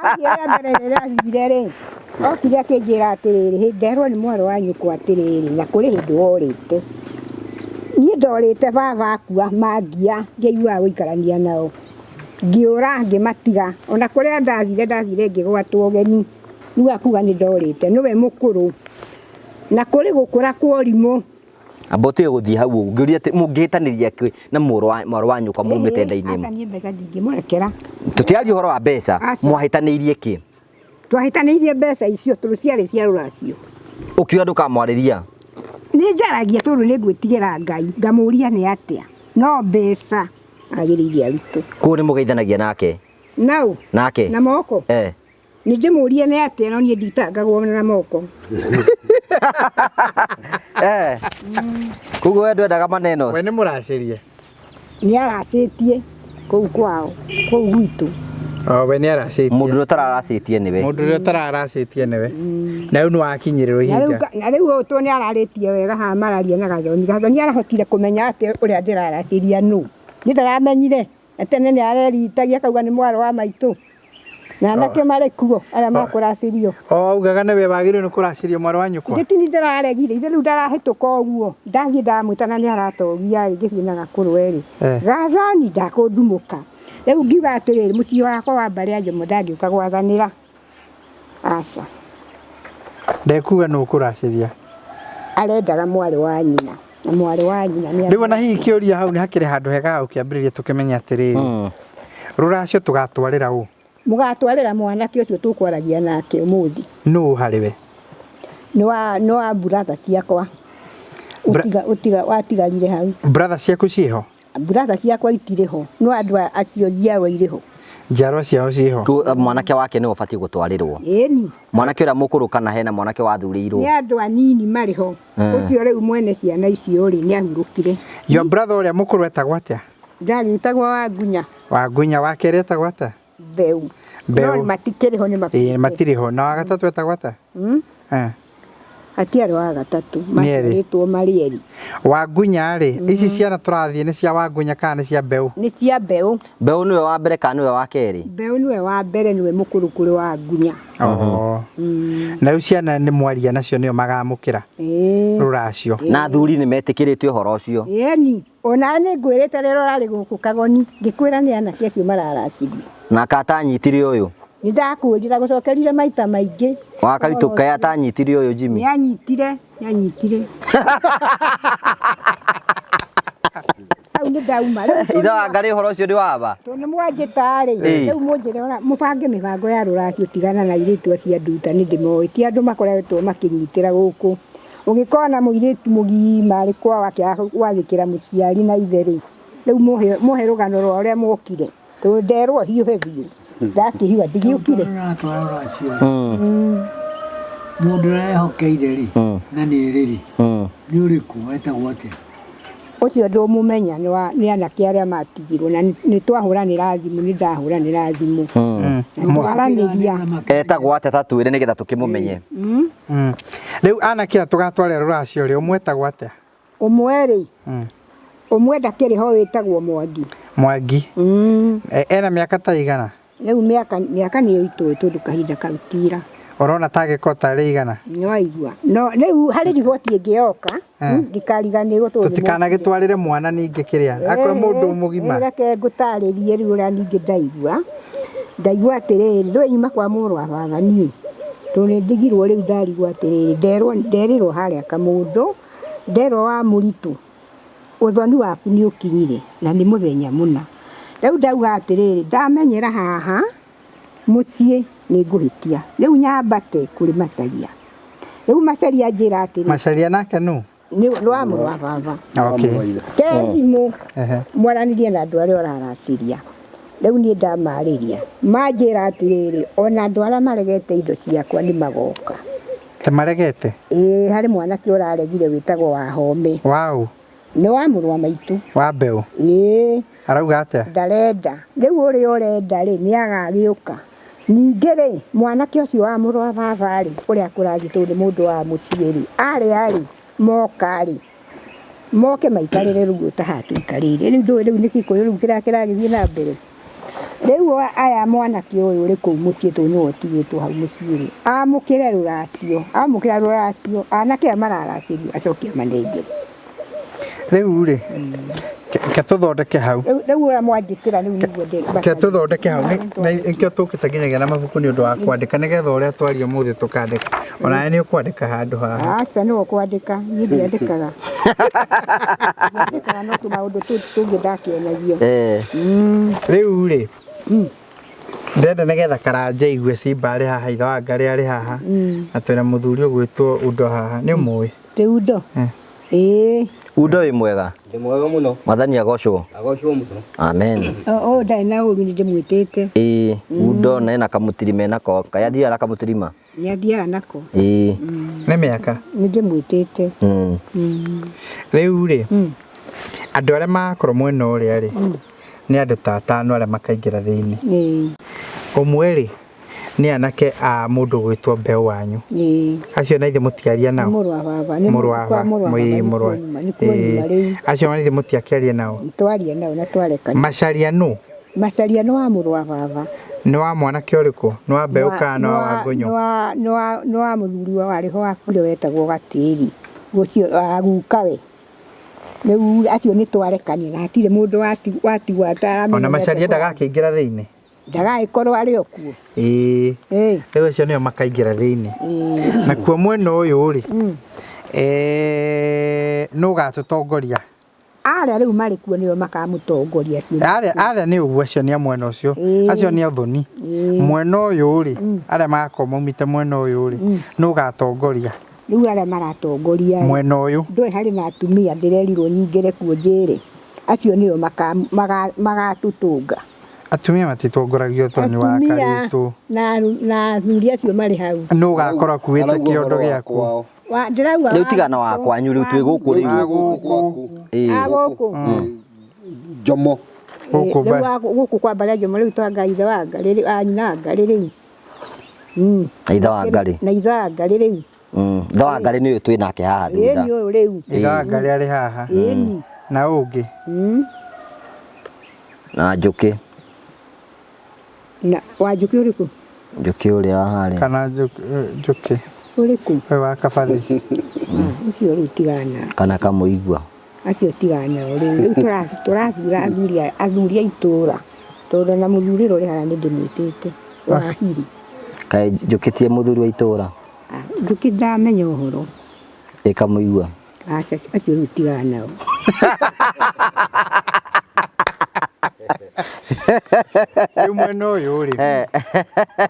Athiĩ rĩa mbere rĩrĩa athire rĩ, okire akĩnjĩra atĩrĩrĩ, nderwo nĩ mwarĩ wa nyũkwa atĩrĩrĩ, na kũrĩ hĩndĩ worĩte. Niĩ ndorĩte baba akua mangia, ndiaiguaga gũikarania nao. Ngĩũra ngĩmatiga, ona kũrĩa ndathire ndathire ngĩgwatwo ũgeni, rĩu akuga nĩ ndorĩte, nĩwe mũkũrũ. Na kũrĩ gũkũra kwa ũrimũ.
Amba ũtige gũthiĩ hau ũguo, ngĩũria atĩ mũngĩhĩtanĩria kĩ na mwarĩ wa nyũkwa mumĩte nda-inĩ ĩmwe?
Aca niĩ mbeca ndingĩmũrekera.
Tũtiaria ũhoro wa mbeca, mwahĩtanĩirie kĩ?
Twahĩtanĩirie mbeca icio tondũ ciarĩ cia rũracio.
Ũkiuga ndũkamwarĩria?
Nĩ njaragia tondũ nĩ ngwĩtigĩra Ngai, ngamũria nĩ atĩa, no mbeca agĩrĩire arute.
Koguo nĩ mũgeithanagia nake?
Naũ?
Nake?
Na moko?
Eh.
Nĩ ndĩmũrie nĩ atĩa no niĩ nditangagwo na moko.
Eh. Koguo we ndwendaga maneno?
We nĩ mũracĩrie?
Nĩ aracĩtie kũu kwao, kũu gwitũ.
O we nĩ aracĩtie.
Mũndũ ũrĩa ũtararacĩtie nĩwe.
Mũndũ ũrĩa ũtararacĩtie nĩwe. Na rĩu nĩ wakinyĩrĩrwo ihinda.
Na rĩu ũyũ tondũ nĩ ararĩtie wega haha mararia na Gathoni. Gathoni arahotire kũmenya atĩ ũrĩa ndĩraracĩria nũ. Niĩ ndaramenyire. Na tene nĩ areritagia akauga nĩ mwarĩ wa maitũ. Na anake marĩ kuo arĩa makũracĩrio.
O augaga nĩwe wagĩrĩirwo nĩ kũracĩrio mwarĩ wa nyũkwa.
Ithe ti niĩ ndĩraregire, ithe rĩu ndarahĩtũka ũguo. Ndathiĩ ndamwĩta na nĩ aratogia rĩ, ngĩthiĩ na gakũrwe rĩ, Gathoni ndakũndumũka. Rĩu ngiuga atĩrĩrĩ, mũciĩ wakwa wa mbarĩ ya Njomo ndangĩũka gwathanĩra. Aca.
Ndekuga nũ ũkũracĩria.
Arendaga mwarĩ wa nyina. Na mwarĩ wa nyina nĩ
Rĩu ona hihi kĩũria hau nĩ hakĩrĩ handũ hega ha gũkĩambĩrĩria tũkĩmenye atĩrĩrĩ, rũracio tũgatwarĩra ũ?
Mũgatwarĩra mwanake ũcio tũkwaragia nake ũmũthĩ.
Nũ harĩ we?
Nĩ wa nĩ wa brother ciakwa. Ũtiga ũtiga watigarire hau.
Brother ciaku ciĩho?
Brother ciakwa itirĩ ho, no andũ acio njiarwa irĩ ho.
Njiarwa ciao ciĩho?
Mwanake wake nĩwe ũbatiĩ gũtwarĩrwo.
Ĩni.
Mwanake ũrĩa mũkũrũ kana hena mwanake wathurĩirwo?
Nĩ andũ anini marĩ ho. Ũcio rĩu mwene ciana icio rĩ, nĩ ahurũkire.
Your brother ũrĩa mũkũrũ etagwo atĩa?
Ndagĩtagwo Wangunya.
Wangunya, wa kerĩ etagwo atĩa?
Mbeu.
Mbeu.
No matikĩrĩ ho nĩ makuĩte.
Ĩĩ matirĩ ho. Na wa gatatũ etagwo atĩa? Eh.
Hatiarĩ wa gatatũ,
Nĩ erĩ.
maciarĩtwo marĩ erĩ.
Wangunya rĩ, ici ciana tũrathiĩ nĩ cia Wangunya kana nĩ cia Mbeũ?
Nĩ cia Mbeũ.
Mbeũ nĩwe wa mbere kana nĩwe wa kerĩ?
Mbeũ nĩwe wa mbere, nĩwe mũkũrũ kũrĩ Wangunya.
Oh. Na rĩu ciana nĩ mwaria nacio nĩo magamũkĩra rũracio.
Na athuri nĩ metĩkĩrĩte ũhoro ũcio?
Ĩni, ona nĩ ngwĩrĩte rĩrĩa ũrarĩ gũkũ Kagoni, ngĩkwĩra nĩ anake acio mararacirio.
Na ka atanyitire ũyũ?
Nĩ ndakwĩrire, gũcokerire maita maingĩ.
Wa Karitũ kaĩ atanyitire ũyũ Jimmy?
Nĩ anyitire, nĩ anyitire. Hau nĩ ndauma.
Ithe wa Ngarĩ ũhoro ũcio nĩ waba?
Tondũ nĩ mwanjĩta rĩ, rĩu mũnjĩre ona mũbange mĩbango ya rũracio tigana na airĩtu acio a Nduta nĩ ndĩmoĩ. Ti andũ makoretwo makĩnyitĩra gũkũ. Ũngĩkona mũirĩtu mũgima arĩ kwao akĩaga gwathĩkĩra mũciari na ithe rĩ, rĩu mũhe rũgano rwa ũrĩa mwokire. Tondũ nderwo hiũhe biũ. Ndakĩhiũha ndigĩũkire.
Mũndũ ũrĩa ehokeire rĩ, na nĩ rĩ rĩ, nĩ ũrĩkũ etagwo atĩa?
Ũcio ndũmũmenya nĩ wa nĩ anake arĩa matigirwo na nĩ twahũranĩra thimũ nĩ ndahũranĩra thimũ. Na twaranĩria.
Etagwo atĩa ta twĩre nĩgetha tũkĩmũmenye.
Rĩu anake aya tũgatwarĩra rũracio rĩ, ũmwe etagwo atĩa?
Ũmwe rĩ, ũmwe ndakĩrĩ ho wĩtagwo Mwangi.
Mwangi. Ena mĩaka ta igana?
Rĩu mĩaka mĩaka nĩyo itũĩ tondũ kahinda kau tira.
Ũrona ta angĩkorwo tarĩ igana?
Nĩwaigua. No rĩu harĩ riboti ĩngĩ yoka, ndikariganĩrwo tondũ nĩ
Tũtikanagĩtwarĩre mwana ningĩ kĩrĩa, akorwo mũndũ mũgima.
Reke ngũtarĩrie rĩu ũrĩa ningĩ ndaigua. Ndaigua atĩrĩrĩ, ndũĩ nyuma kwa mũrũ wa baba niĩ, tondũ nĩ ndigirwo rĩu ndarigwo atĩrĩrĩ, nderwo nderĩrwo harĩa kamũndũ, nderwo wa mũritũ, ũthoni waku nĩ ũkinyire na nĩ mũthenya mũna. Rĩu ndauga atĩrĩrĩ, ndamenyera haha mũciĩ nĩ ngũhĩtia, rĩu nyambate kũrĩ Macharia. Rĩu Macharia anjĩra atĩrĩ.
Macharia nake nũ?
Nĩ wa mũrũ wa baba.
Okay.
Te thimũ mwaranĩrie na andũ arĩa ũraracĩria. Rĩu niĩ ndamarĩria, manjĩra atĩrĩrĩ, ona andũ arĩa maregete indo ciakwa nĩ magoka.
Te maregete?
Ĩĩ harĩ mwanake ũraregire wĩtagwo Wahome.
Waũ?
Nĩ wa mũrũ wa maitũ.
Wa mbeũ?
Ĩĩ.
Arauga atĩa?
Ndarenda. Rĩu ũrĩa ũrenda rĩ, nĩ agagĩũka. Ningĩ rĩ, mwanake ũcio wa mũrũ wa baba-rĩ, ũrĩa kũrathiĩ tondũ nĩ mũndũ wa mũciĩ-rĩ, arĩa-rĩ, moka-rĩ, moke maikarĩre rĩu ta haha tũikarĩire. Rĩu ndũĩ rĩu nĩ Gĩkũyũ rĩu kĩrĩa kĩragĩthiĩ na mbere. Rĩu aya mwanake ũyũ ũrĩ kũu mũciĩ tondũ nĩwe ũtigĩtwo hau mũciĩ-rĩ, amũkĩre rũracio, amũkĩra rũracio, anake aya mararacĩrio acoke amanengere.
Rĩu rĩ, ke tũthondeke hau.
Rĩu ũrĩa mwanjĩkĩra rĩu nĩguo ndĩ.
Ke tũthondeke hau na nĩkĩo tũkĩte nginyagia na mabuku nĩ ũndũ wa kwandĩka nĩgetha ũrĩa twaria ũmũthĩ tũkandĩka. Onawe nĩ ũkwandĩka handũ haha.
Aca nĩwe ũkwandĩka, niĩ ndiandĩkaga. Ndiandĩkaga no tũmaũndũ tũngĩ ndakĩonagio.
Rĩu rĩ, ndĩrenda nĩgetha Karanja aigue Simba arĩ haha, ithe wa Ngarĩ arĩ haha, na twĩna mũthuri ũgwĩtwo Undo haha. Nĩ ũmũĩ?
Tĩ Undo? Ĩĩ.
Undo wĩ mwega?
Ndĩ mwega mũno.
Mwathani agocwo.
Agocwo mũno.
Amen.
Ũyũ ndarĩ na ũru nĩ ndĩmwĩtĩte.
Ĩĩ, Undo na ena kamũtirima enako. Kaĩ athiaga na kamũtirima?
Nĩ athiaga nako.
Ĩĩ.
Nĩ mĩaka?
Nĩ ndĩmwĩtĩte.
Rĩu rĩ, andũ arĩa magakorwo mwena ũrĩa rĩ, nĩ andũ ta atano arĩa makaingĩra thĩinĩ. Ũmwe rĩ, nĩ anake a mũndũ ũgwĩtwo Mbeũ wanyu. Acio na ithe mũtiaria nao.
Mũrũ wa baba. Nĩ
Mũrũ wa
kwa
baba.
mũrũ wa baba
Ĩĩ,
nĩkuo
mũrũ wa-
nyuma, nĩkuo nyuma
Ĩĩ.
rĩu.
Acio na ithe mũtiakĩaria nao.
Twaria nao na twarekania.
Macaria nũ?
Macaria nĩ wa mũrũ wa baba.
Nĩ wa mwanake ũrĩkũ? Nĩ wa Mbeũ kana nĩ wa Ngũnyũ?
Nĩ wa mũthuri warĩ ho wakuire wetagwo Gatĩri. Ũcio wa gukawe. Rĩu acio nĩ twarekania na hatirĩ mũndũ watigwo ataramenya.
Ona Macaria ndagakĩingĩra thĩinĩ?
Ndagagĩkorwo arĩ o kuo.
Ĩĩ. Rĩu acio nĩo makaingĩra thĩinĩ. Nakuo mwena ũyũ rĩ, nũ ũgatũtongoria?
Arĩa rĩu marĩ kuo nĩo makamũtongoria acio.
Arĩa arĩa nĩ ũguo acio nĩ a mwena ũcio. Acio nĩ athoni. Mwena ũyũ rĩ, arĩa magakorwo maumĩte mwena ũyũ rĩ, nũ ũgatongoria?
Rĩu arĩa maratongoria rĩ,
Mwena ũyũ.
Ndũĩ harĩ na atumia ndĩrerirwo nyingĩre kuo njĩre. Acio nĩo magatũtũnga.
Atumia matitongoragio tondũ nĩ wa
Atumia
karĩtũ.
na athuri acio marĩ hau.
Nũ ũgakorwo akuĩte
Arauga
kĩondo
ũhoro wa
gĩaku?
kwao.
Wa ndĩrauga
Rĩu tigana wa kwanyu rĩu twĩ gũkũ rĩu.
Wa gũkũ.
Ĩĩ.
A gũkũ.
Njomo.
Gũkũ
Rĩu gũkũ kwa mbarĩ ya Njomo rĩu twanga ithe wa Ngarĩ rĩu, a nyina wa Ngarĩ rĩu.
Na ithe wa Ngarĩ.
Na ithe wa Ngarĩ rĩu.
Ithe wa Ngarĩ nĩ ũyũ twĩ nake haha thutha.
Ĩni ũyũ rĩu.
Ithe wa Ngarĩ arĩ haha.
Ĩni.
Na ũngĩ.
Na Njũkĩ.
Na wa Njũkĩ ũrĩkũ?
Njũkĩ ũrĩa wa harĩa.
Kana Njũkĩ.
Ũrĩkũ?
Ũyũ wa Kabathi.
Ũcio rĩu tigana.
Kana Kamũigua.
Acio tigana nao rĩu. Rĩu tũrathura athuri a itũũra. Tondũ na mũthuri ũrĩa ũrĩ haha nĩ ndĩmwĩtĩte. Wa Hiri.
Kaĩ Njũkĩ tie mũthuri wa itũũra?
Njũkĩ ndamenya ũhoro.
Ĩ Kamũigua.
Aca, acio rĩu tigana nao.
Rĩu mwena ũyũ rĩ,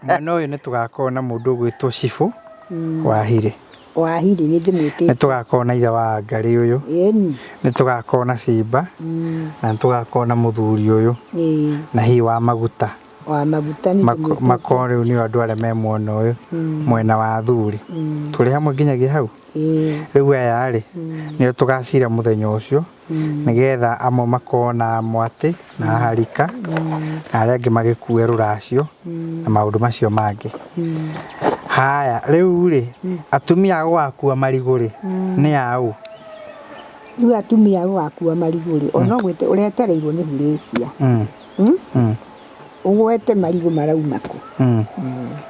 mwena ũyũ nĩ tũgakorwo na mũndũ ũgwĩtwo Cibũ wa Hirĩ.
Wa Hirĩ nĩ ndĩmwĩtĩte.
Nĩ tũgakorwo na ithe wa Ngarĩ ũyũ.
Ĩni.
Nĩ tũgakorwo na Simba. Na nĩ tũgakorwo na mũthuri ũyũ. Na hihi wa maguta.
Wa maguta nĩ ndĩmwĩtĩte.
Makorwo rĩu nĩo andũ arĩa me mwena ũyũ, mwena wa athuri. Tũrĩ hamwe nginyagia hau? Rĩu aya rĩ, nĩo tũgacira mũthenya ũcio, nĩgetha amwe makorwo na mwatĩ na harika, na arĩa angĩ magĩkue rũracio na maũndũ macio mangĩ. Haya, rĩu rĩ, atumia a gũgakua marigũ rĩ, nĩ a ũ?
Rĩu atumia a gũgakua marigũ rĩ, ona ũgwĩte ũretereirwo nĩ Hurĩcia. Ũgwete marigũ marauma kũ?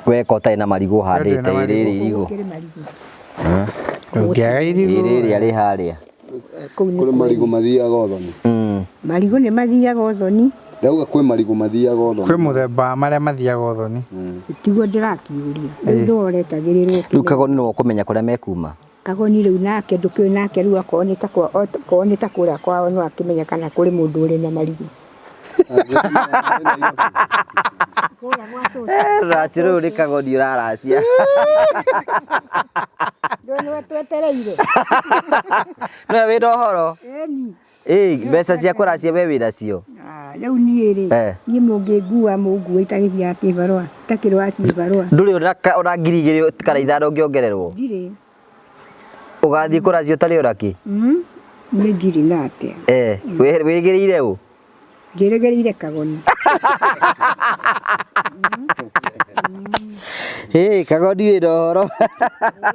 Weka ũtarĩ na marigũ ũhandĩte,
Ũtarĩ na
rĩrĩ irigũ.
Gũkĩrĩ marigũ.
Ndũngĩaga irigũ.
Rĩrĩ rĩ harĩa.
Kũu nĩ
Kũrĩ marigũ mathiaga ũthoni.
Marigũ nĩ mathiaga ũthoni.
Ndauga kwĩ marigũ mathiaga ũthoni.
Kwĩ mũthemba wa marĩa mathiaga ũthoni.
Tiguo ndĩrakĩũria. Rĩu nĩwe ũretagĩrĩrwo.
Rĩu Kagoni nĩwe ũkũmenya kũrĩa mekuma.
Kagoni rĩu nake ndũkĩũĩ nake rĩu akorwo nĩ ta kwa okorwo nĩ ta kũrĩa kwao no akĩmenye kana kũrĩ mũndũ ũrĩ na marigũ. Kũrĩa gwa cũcũ.
Rũracio rũu nĩ Kagoni ũraracia.
Ndũĩ nĩwe twetereire.
Nĩwe wĩna ũhoro.
Ĩni.
Ĩ, mbeca cia kũracia we wĩnacio.
Rĩu niĩ rĩ, niĩ mũngĩngua mũngue itagĩthiaga kĩbarũa, itakĩrĩ wa kĩbarũa.
Ndũrĩ ona ngiri igĩrĩ kana ithano ũngĩongererwo?
Ndirĩ.
Ũgathiĩ kũracia ũtarĩ ona kĩ?
Niĩ ndirĩ na atĩa.
Wĩgĩrĩire ũ?
Njĩrĩgĩrĩire Kagoni.
Hĩ, kagoni wĩna ũhoro.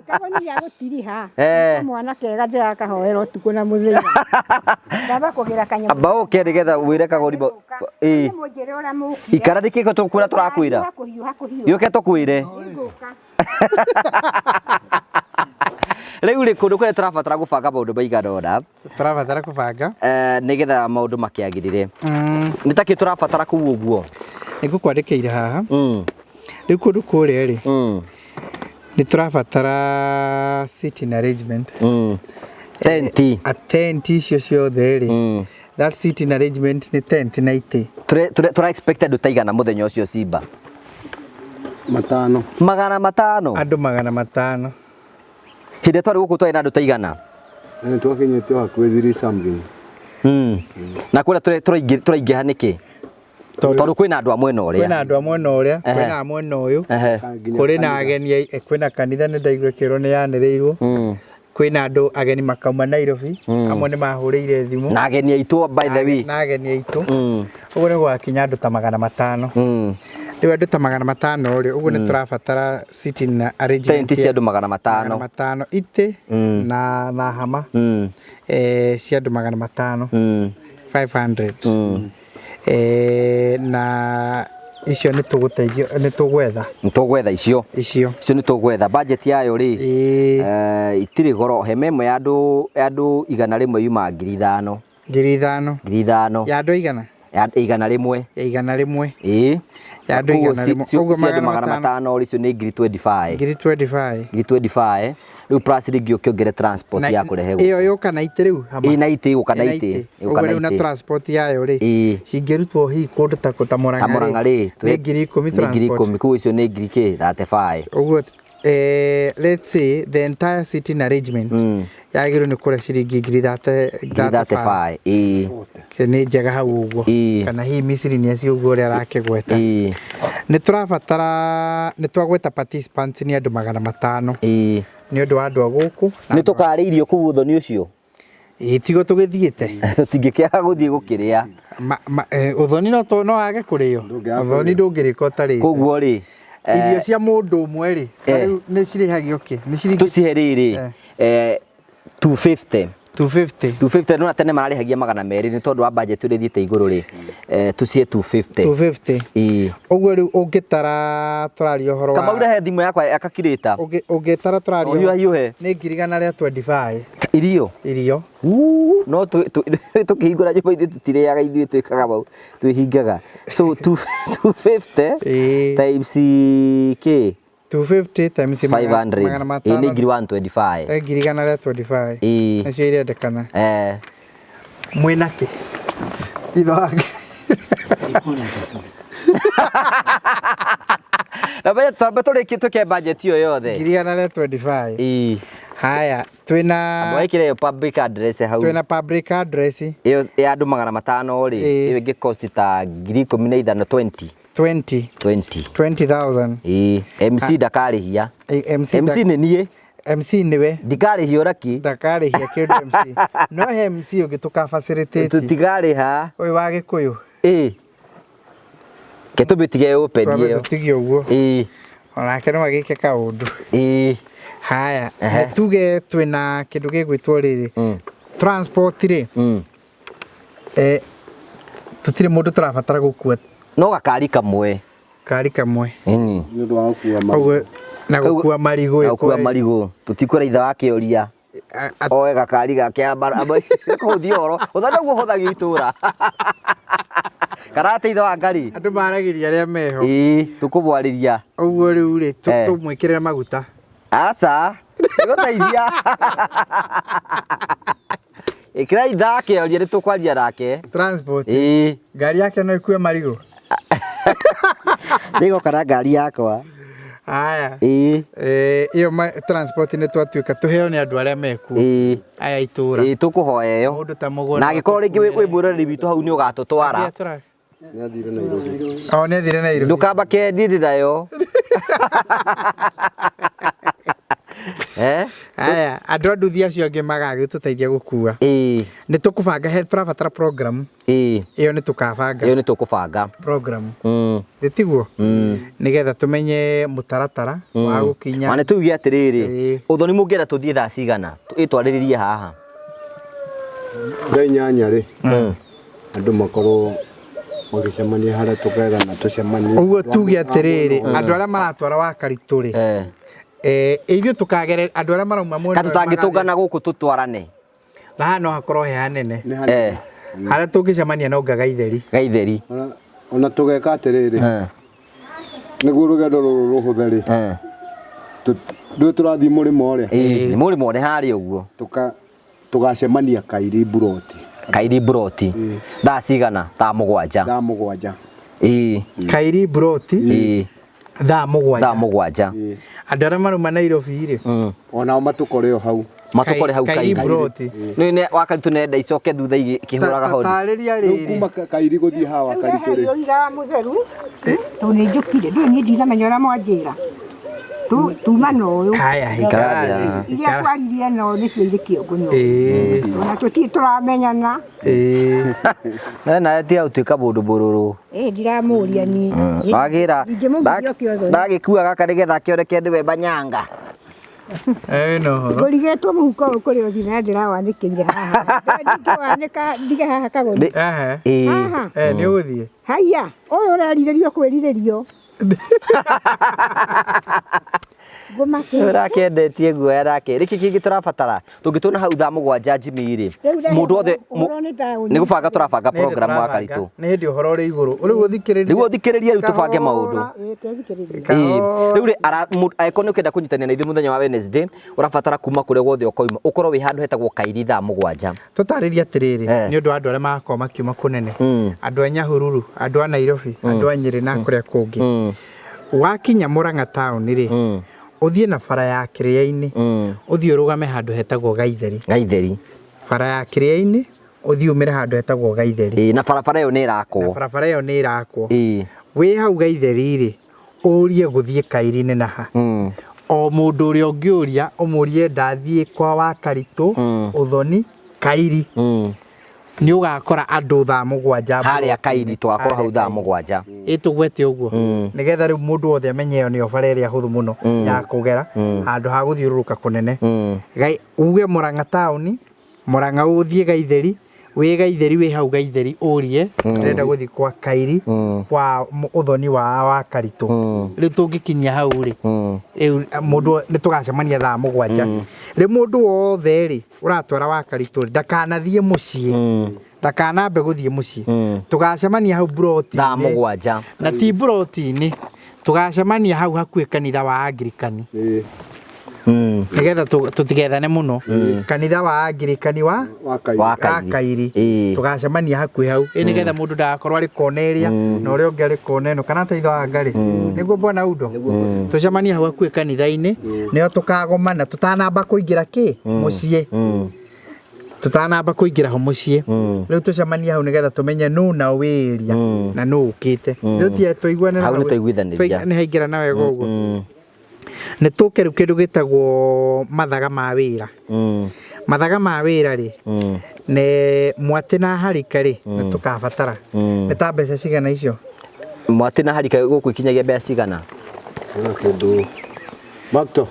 Kagoni gĩa gũtiriha.
Eh.
Mwana kega ndĩrakahoera ũtukũ na mũthenya. Ndamba kũgĩra kanyamũ.
Amba ũke nĩgetha wĩre kagoni ĩĩ.
Mũnjĩre ũrĩa mũkire.
Ikara nĩkĩ tũkwĩra tũrakwĩra.
Kũhiũha kũhiũha.
Gĩũke tũkwĩre.
Nĩngũka.
Rĩu rĩ kũndũ kũrĩa tũrabatara gũbanga maũndũ maigana ũna
Tũrabatara kũbanga.
Nĩgetha maũndũ makĩagĩrĩre. Nĩ takĩ tũrabatara kũu ũguo?
Nĩ ngũkwandĩkĩire haha. Rĩu kũndũ kũrĩa rĩ, nĩ tũrabatara sitting arrangement.
Tenti.
A tent icio ciothe rĩ, that sitting arrangement nĩ tent na itĩ.
Tũra expect andũ ta igana mũthenya ũcio Simba.
Matano.
500.
Andũ 500.
Hĩndĩ ĩrĩa twarĩ gũkũ twarĩ na andũ ta igana.
Na nĩ twakinyĩte o hakuhĩ 3 something.
Na kũrĩa tũraingĩha nĩkĩ? Tondũ kwĩna andũ a mwena ũrĩa.
Kwĩna andũ a mwena ũrĩa, kwĩna a mwena ũyũ, kũrĩ na ageni, kwĩna kanitha nĩ ndaigua ĩkĩrwo nĩ yanĩrĩirwo. Kwĩna andũ ageni makauma Nairobi, amwe nĩ mahũrĩire thimũ.
Na ageni aitũ by the way.
Na ageni aitũ. Ũguo nĩ gũgakinya andũ ta 500. Rĩu andũ ta 500 rĩ, ũguo nĩ tũrabatara sitting na arrangement.
Tent cia andũ 500.
500 itĩ na hama. Cia andũ 500. 500. Na icio nĩ tũgũteithio, nĩ tũgwetha.
Nĩ tũgwetha icio.
Icio.
Icio nĩ tũgwetha. Budget yayo rĩ, itirĩ goro. Hema ĩmwe ya andũ 100 yumaga 5,000.
5,000.
5,000.
Ya andũ igana?
Ya 100.
Ya 100.
Ĩĩ.
Ya andũ 100.
Ũguo cia andũ 500 rĩ, icio nĩ ngiri 25.
Ngiri 25.
Ngiri 25. Rĩu plus rĩngĩ ũkĩongere transport ya kũrehe gũkũ.
Ĩyo yũka na itĩ rĩu hama.
Ĩ na itĩ, yũka na itĩ.
Ũguo rĩu na transport yayo rĩ, cingĩrutwo hihi kũndũ ta ta Mũrang'a
rĩ,
nĩ 10,000 transport.
Nĩ 10,000, koguo icio nĩ ngiri kĩ 35.
Ũguo let's say the entire sitting arrangement yagĩrĩirwo nĩ kũrĩa ciringi ngiri
35. Ĩĩ.
Nĩ njega hau ũguo. Kana hihi Misiri nĩ acio ũguo ũrĩa arakĩgweta. Nĩ tũrabatara, nĩ twagweta participants nĩ andũ 500.
Ĩĩ.
Nĩ ũndũ wa andũ a gũkũ.
Nĩ tũkarĩa irio kũu ũthoni ũcio?
Ĩĩ tigo tũgĩthiĩte.
Tũtingĩkĩaga gũthiĩ gũkĩrĩa.
Ũthoni no wage kũrĩo. Ũthoni ndũngĩrĩka ũtarĩte.
Koguo rĩ,
irio cia mũndũ ũmwe rĩ, rĩu nĩ cirĩhagio kĩ? Nĩ ciringi
tũcihe rĩrĩ, 250.
250.
250 no tene mararĩhagia 200 nĩ tondũ wa budget ũrĩa ĩthiĩte igũrũ rĩ, tũcihe 250.
250.
Ĩĩ.
Ũguo rĩu ũngĩtara tũraria ũhoro wa
Kamau rehe thimũ yakwa ya calculator.
Ũngĩtara tũraria
Ũhiũha hiũhe.
Nĩ 125,000.
Irio.
Irio.
No tũkĩhingũra nyũmba ithuĩ tũtirĩaga, ithuĩ twĩkaga mau, twĩhingaga. So 250 times kĩ?
250 times
500.
500.
Ĩĩ nĩ ngiri 125.
Nĩ 125,000.
Ĩĩ.
Nĩcio irendekana. Mwĩna kĩ? Ithe wake.
Na budget twambe tũrĩkie twĩke budget ĩyo yothe.
125,000.
Ĩĩ.
Haya, twĩna
Amba wĩkĩre ĩyo public address hau.
Twĩna public address.
Ĩyo ya andũ 500 rĩ, ĩyo ĩngĩ cost ta 15,000 20.
20.
20.
20,000.
Ĩĩ, MC ndakarĩhia.
MC
MC nĩ niĩ.
MC nĩwe.
Ndikarĩhia ũraki.
Ndakarĩhia kĩndũ MC. No he MC ũngĩ tũka facilitate.
Tũtikarĩha.
Ũyũ wa Gĩkũyũ.
Ĩĩ. Ke tũmĩtige open
Twambe
ĩyo.
tũtige ũguo.
Ĩĩ.
Onake no agĩke kaũndũ.
Ĩĩ.
Haya, nĩ tuge twĩna kĩndũ gĩgwĩtwo rĩrĩ. Transport rĩ. Tũtirĩ mũndũ tũrabatara gũkua.
No gakari kamwe.
Kari kamwe.
Nĩ
ũndũ wa gũkua marigũ.
Ũguo na gũkua marigũ.
Na gũkua marigũ. Tũtikwĩra ithe wa kĩoria. Oe gakari gake amba kũhũthia ũhoro. Ũthoni ũguo ũhũthagio itũra. Kana atĩ ithe wa Ngarĩ.
Andũ maragĩria arĩa meho.
Ĩĩ, tũkũmwarĩria.
Ũguo rĩu rĩ, tũmwĩkĩrĩre maguta.
Aca, nĩgũteithia. Ĩkĩra ithe wa kĩoria nĩ tũkwaria nake.
Transport.
Ĩĩ.
Ngari yake no ĩkue marigũ.
Nĩgoka na ngari yakwa.
Haya.
Ĩĩ.
Ĩyo transport nĩ twatuĩka tũheo nĩ andũ arĩa mekuo.
Ĩĩ.
Aya itũra.
Ĩĩ tũkũhoya ĩyo.
Mũndũ ta mũgũnda.
Na angĩkorwo rĩngĩ wĩ mwĩroreri witũ hau nĩ ũgatũtwara.
Nĩ athire Nairobi.
O nĩ athire Nairobi.
Ndũkambake niĩ ndĩ nayo. Eh?
Aya, andũ a nduthi acio angĩ magagĩtũteithia gũkua.
Ĩĩ.
Nĩ tũkũbanga, he tũrabatara program.
Ĩĩ.
Ĩyo nĩ tũkabanga.
Ĩyo nĩ tũkũbanga.
Program. Nĩ tiguo? Nĩgetha tũmenye mũtaratara wa gũkinya.
Ona tuge atĩrĩrĩ, ũthoni mũngĩenda tũthiĩ thaa cigana? Ĩtwarĩrĩrie haha.
Thaa inyanya rĩ, andũ makorwo magĩcemania harĩa tũkerana tũcemanie.
Ũguo tuge atĩrĩrĩ, andũ arĩa maratwara wa Karitũ rĩ, ithuĩ tũkagere andũ arĩa marauma mwena
Ka tũtangĩtũngana gũkũ tũtwarane.
Na haha no hakorwo he hanene.
Nĩ hanene.
Harĩa tũngĩcemania no nga Gaitheri.
Gaitheri.
Ona tũgeka atĩrĩrĩ, nĩguo rũgendo rũrũ rũhũthe rĩ, ndũĩ tũrathiĩ mũrĩmo ũrĩa?
Ĩĩ, nĩ mũrĩmo nĩ harĩa ũguo.
Tũgacemania Kairi Mburoti.
Kairi Mburoti. Thaa cigana? Thaa mũgwanja.
Thaa mũgwanja.
Ĩĩ.
Kairi Mburoti.
Ĩĩ.
Thaa mũgwanja.
Thaa mũgwanja.
Andũ arĩa marauma Nairobi rĩ,
Onao matũkore o hau.
Matũkore hau
Kairi Mburoti.
Nĩ nĩ wa Karitũ nenda icoke thutha ikĩhũraga honi.
Tarĩria
Rĩu
rĩrĩ.
kuma Kairi gũthiĩ haha wa Karitũ rĩ.
Ũira wa mũtheru tondũ nĩ njũkire ndũĩ niĩ ndinamenya ũrĩa mwanjĩra tuma na ũyũ.
Haya, ikara thĩ.
Iria twaririe na ũyũ nĩcio irĩ kĩongo nyũmba.
Ĩĩ.
Ona tũtirĩ tũramenyana.
Ĩĩ.
Na nawe tiga gũtuĩka mũndũ mũrũrũ.
Ĩĩ ndiramũria niĩ.
Wagĩra
Ingĩmũgiria kĩotho.
ndagĩkua gaka nĩgetha akĩoneke nĩwe manyanga.
Wĩna ũhoro.
Ngũrigĩtwo mũhuko ũyũ kũrĩ ũthiĩ na ndĩrawanĩkĩire haha. Ndingĩwanĩka ndige haha kagoni.
Ehe.
Haha.
Nĩ ũgũthiĩ.
Haiya, ũyũ ũrerirĩrio kwĩrirĩrio. Ngũmakĩra.
Ũrakĩendetie guoya nake. Nĩkĩ kĩngĩ tũrabatara? Tũngĩtũna hau thaa mũgwanja Jimmy rĩ. Mũndũ wothe
Ũhoro nĩ taũni.
nĩ gũbanga tũrabanga
Nĩ hĩndĩ
program wa
tũrabanga.
Karitũ.
Nĩ hĩndĩ ũhoro ũrĩ igũrũ. Rĩu ũthikĩrĩrie.
Rĩu ũthikĩrĩrie rĩu tũbange maũndũ.
Ĩĩ, tethikĩrĩria.
Ĩĩ. Rĩu rĩ angĩkorwo nĩ ũkĩenda kũnyitanĩra na ithuĩ mũthenya wa Wednesday, ũrabatara kuma kũrĩa guothe ũkoima ũkorwo wĩ handũ hetagwo Kairi thaa mũgwanja.
Tũtarĩrie atĩrĩrĩ, nĩ ũndũ wa andũ arĩa magakorwo makiuma kũnene, andũ a Nyahururu, andũ a Nairobi, andũ a Nyĩrĩ na kũrĩa kũngĩ. Wakinya Mũrang'a taũni rĩ, ũthiĩ na bara ya Kĩrĩa-inĩ, ũthiĩ ũrũgame handũ hetagwo Gaitheri.
Gaitheri.
Bara ya Kĩrĩa-inĩ, ũthiĩ umĩre handũ hetagwo Gaitheri.
Ĩĩ, na barabara ĩyo nĩ ĩrakwo.
Na barabara ĩyo nĩ ĩrakwo.
Ĩĩ.
Wĩ hau Gaitheri rĩ, ũrie gũthiĩ Kairi-inĩ na ha. O mũndũ ũrĩa ũngĩũria, ũmũrie ndathiĩ kwa wa Karitũ, Ũthoni, Kairi. Nĩ ũgakora andũ thaa mũgwanja.
Harĩa Kairi tũgakorwo hau thaa mũgwanja.
Ĩ tũgwete ũguo. Nĩgetha rĩu mũndũ wothe amenye ĩyo nĩyo bara ĩrĩa hũthũ mũno ya kũgera handũ ha gũthiũrũrũka kũnene. Uge Mũrang'a taũni, Mũrang'a ũthiĩ Gaitheri, wĩ Gaitheri wĩ hau Gaitheri ũrie ndĩrenda gũthiĩ kwa Kairi kwa Ũthoni wa Karitũ. Rĩu tũngĩkinyia hau rĩ, rĩu mũndũ nĩ tũgacemania thaa mũgwanja. Rĩu mũndũ wothe rĩ ũratwara wa Karitũ rĩ, ndakanathiĩ mũciĩ. Ndakanambe gũthiĩ mũciĩ. Tũgacemania hau mburoti-inĩ.
Thaa mũgwanja.
Na ti mburoti-inĩ. Tũgacemania hau hakuhĩ kanitha wa Angirikani. Nĩgetha tũtigethane mũno. Kanitha wa Angirikani wa
Wa
Kairi.
Kairi.
Tũgacemania hakuhĩ hau. Ĩ nĩgetha mũndũ ndagakorwo arĩ kona ĩrĩa na ũrĩa ũngĩ arĩ kona ĩno kana ta ithe wa Ngarĩ. Nĩguo bwana Undo. Tũcemanie hau hakuhĩ kanitha-inĩ nĩho tũkagomana tũtanamba kũingĩra kĩ mũciĩ. Tũtanamba kũingĩra ho mũciĩ. Rĩu tũcemanie hau nĩgetha tũmenye nũ na wĩ area na nũ ũkĩte. Rĩu tia tũiguanĩra
Hau nĩ twaiguithanĩria.
Nĩ haingĩra na wega ũguo. Nĩ tũke rĩu kĩndũ gĩtagwo mathaga ma wĩra. Mathaga ma wĩra rĩ, nĩ mwatĩ na harika rĩ, nĩ tũkabatara. Nĩ ta mbeca cigana icio?
Mwatĩ na harika gũkũ ikinyagia mbeca cigana?
Kĩndũ. Makto.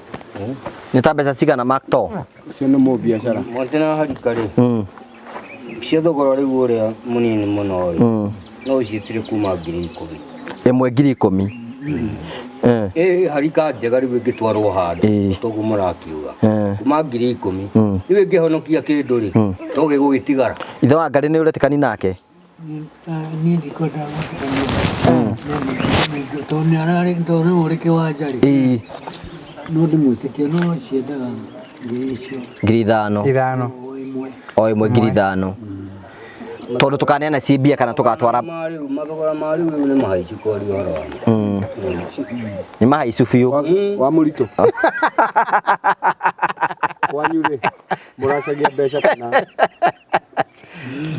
Nĩ ta mbeca cigana Makto?
Ũcio nĩ mũbiacara.
Mwatĩ na harika rĩ, cia thogora rĩu ũrĩa mũnini mũno rĩ, no ũciĩtire kuma 10,000.
Ĩmwe 10,000.
Ĩ harika njega rĩu ĩngĩtwarwo handũ toguo mũrakiuga kuma 10,000 rĩu ĩngĩhonokia kĩndũ rĩ no gĩgũgĩtigara.
Ithe wa Ngarĩ nĩ ũretĩkani nake?
Niĩ ndikwenda gwĩtĩkania tondũ nĩ ararĩ tondũ nĩwe ũrĩ kĩwanja rĩ, no ndĩmwĩtĩkie no ciendaga ngiri icio
5,000.
Ithano.
O ĩmwe 5,000. Tondũ tũkaneana ci mbia kana tũgatwara
mathogora ma rĩu rĩu nĩ mahaicu kwaria ũhoro wa ma.
Nĩ mahaicu biũ.
Wa mũritũ. Kwanyu rĩ, mũracagia mbeca kana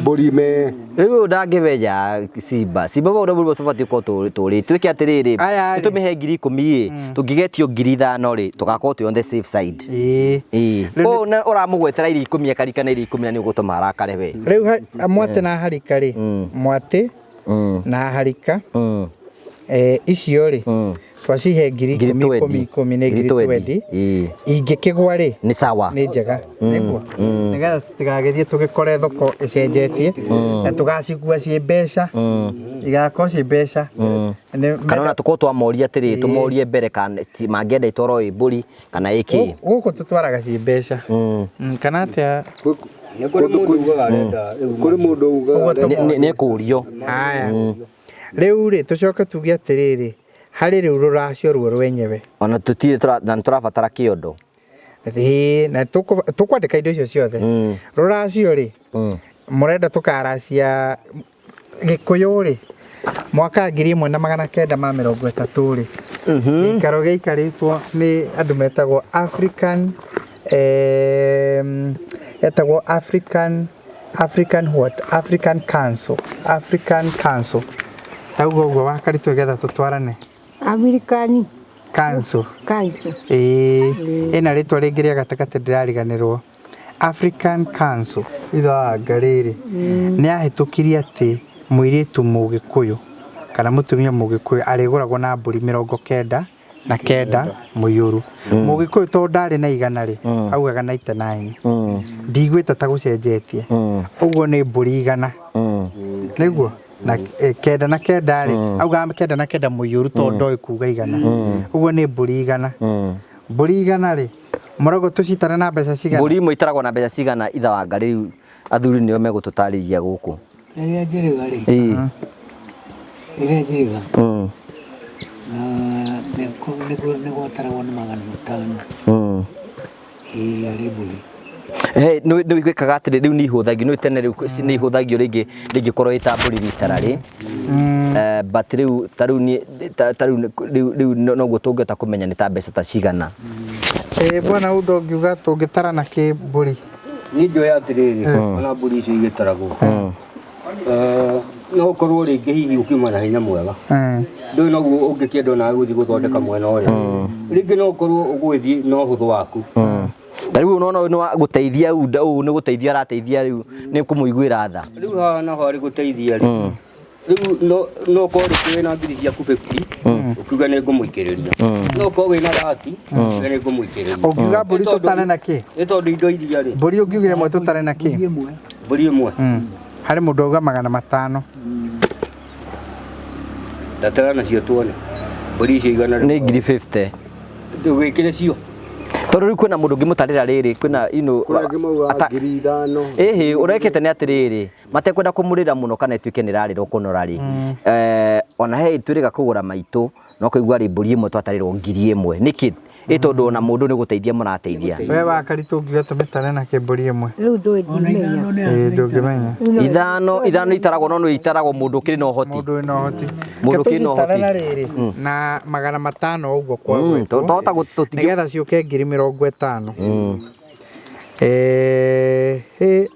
Mbũri me.
Rĩu ũyũ ndangĩmenya Simba. Simba ũrĩa mũrimũ tũbatiĩ gũkorwo tũrĩ. Twĩke atĩrĩrĩ,
Aya rĩ.
tũmĩhe 10,000 ĩ, tũngĩgetio 5,000 rĩ, tũgakorwo twĩ on the safe side.
Ĩĩ.
Ĩĩ.
Rĩu
Ũyũ ũramũgwetera irio 10 akarikana irio 10 na nĩ ũgũtũma arakare we.
Rĩu mwatĩ na harika rĩ, mwatĩ na harika icio rĩ, twacihe ngiri
Ngiri
ikũmi ikũmi
twendi.
ikũmi nĩ
Ngiri
ngiri
twendi.
twendi.
Ĩĩ.
Ingĩkĩgwa rĩ,
Nĩ sawa.
nĩ njega nĩguo nĩgetha tũtigagĩthiĩ tũgĩkore thoko ĩcenjetie na tũgacikua ciĩ mbeca igakorwo ciĩ mbeca.
Kana ona tũkorwo twamoria atĩrĩ, tũmorie mbere kana mangĩenda itwarwo ĩ mbũri kana ĩ kĩ.
Gũkũ tũtwaraga ciĩ mbeca. Kana atĩa?
Nĩ kũrĩ mũndũ ugaga arenda rĩu
Kũrĩ mũndũ ugaga
Ũguo
arenda.
Nĩ kũrio.
Haya. Rĩu rĩ, tũcoke tuge atĩrĩrĩ, harĩ rĩu rũracio ruo rwenyewe.
Ona tũtirĩ na nĩtũrabatara kĩondo.
Ĩĩ, na tũkwandĩka indo icio ciothe. Rũracio rĩ, mũrenda tũkaracia Gĩkũyũ rĩ, mwaka 1930 rĩ, gĩikaro gĩaikarĩtwo nĩ andũ metagwo African, etagwo African, African what? African Council, African Council. Tauga ũguo Wakaritũ getha tũtwarane.
African
Council.
Council.
Ĩĩ, ĩna rĩtwa rĩngĩ rĩa gatagatĩ ndĩrariganĩrwo. African Council ithanga rĩrĩ nĩ yahĩtũkirie atĩ mũirĩtu mũgĩkũyũ kana mũtumia mũgĩkũyũ arĩgũragwo na mbũri 99 mũiyũru. Mũgĩkũyũ tondũ ndarĩ na igana rĩ, augaga 99. Ndiguĩte ta gũcenjetie. Ũguo nĩ mbũri 100. Nĩguo? Na 99 rĩ, augaga 99 mũiyũru tondũ ndoĩ kuga igana. Ũguo nĩ mbũri 100. Mbũri 100 rĩ, mũrogo tũcitare na mbeca cigana?
Mbũri imwe itaragwo na mbeca cigana itha wa Ngai rĩu athuri nĩo megũtũtarĩria gũkũ.
Rĩrĩa njĩrĩga rĩ, rĩrĩa njĩrĩga na nĩ gwataragwo na 500. Ĩĩ arĩ mbũri.
Hey, nĩ wĩkaga atĩrĩ rĩu nĩ ihũthagio nĩ tene rĩu nĩ ihũthagio rĩngĩ rĩngĩkorwo ĩ ta mbũri rita rĩ. But rĩu ta rĩu niĩ ta rĩu rĩu noguo tũngĩhota kũmenya nĩ ta mbeca ta cigana.
Bwana Udo ũngiuga tũngĩtara na kĩ mbũri?
Niĩ njũĩ atĩrĩrĩ, ona mbũri icio igĩtaragwo. No ũkorwo rĩngĩ hihi ũkiuma na hinya mwega. Ndũĩ noguo ũngĩkĩenda onawe gũthiĩ gũthondeka mwena ũrĩa. Rĩngĩ no ũkorwo ũgũgĩthiĩ na ũhũthũ waku.
Ta rĩu unaona ũyũ nĩ wa gũteithia ũyũ nĩ gũteithia arateithia rĩu nĩ kũmũiguĩra tha.
Rĩu haha naho arĩ gũteithia rĩ. Rĩu no ũkorwo rĩngĩ wĩna ngiri ciaku 50 ũkiuga nĩ ngũmũikĩrĩria. No ũkorwo wĩna 30 ũkiuga nĩ ngũmũikĩrĩria.
Ũngiuga mbũri tũtare na kĩ?
Nĩ tondũ indo iria rĩ.
Mbũri ũngiuga ĩmwe tũtare na kĩ?
Mbũri ĩmwe.
Harĩ mũndũ auga 500.
Tatara nacio tuone. Mbũri icio igana
Nĩ ngiri 50.
Ndũgĩkĩre cio.
Tondũ rĩu kwĩna mũndũ ũngĩmũtarĩra rĩrĩ, kwĩna you know,
Kũrĩ angĩ maugaga 5,000.
Ĩhĩ, ũrekĩte nĩ atĩrĩrĩ, matekwenda kũmũrĩra mũno kana ĩtuĩke nĩ ĩrarĩra ũkũnora rĩ. Ona he twĩrĩga kũgũra maitũ, no kũigua rĩ mbũri ĩmwe twatarĩrwo 1,000. Nĩkĩ? Ĩ tondũ ona mũndũ nĩ gũteithia mũrateithia.
We Wakaritũ ũngiuga tũmĩtare na kĩ mbũri ĩmwe?
Rĩu ndũĩ ndimenya.
Ĩĩ ndũngĩmenya.
Ithano itaragwo no nĩ itaragwo mũndũ ũkĩrĩ na ũhoti.
Mũndũ wĩna ũhoti.
Mũndũ ũkĩrĩ na
Tũcitare
ũhoti.
na rĩrĩ, na 500 ũguo kwa gwĩtwo.
Tũhota tũtingĩ-
Nĩgetha ciũke 50,000.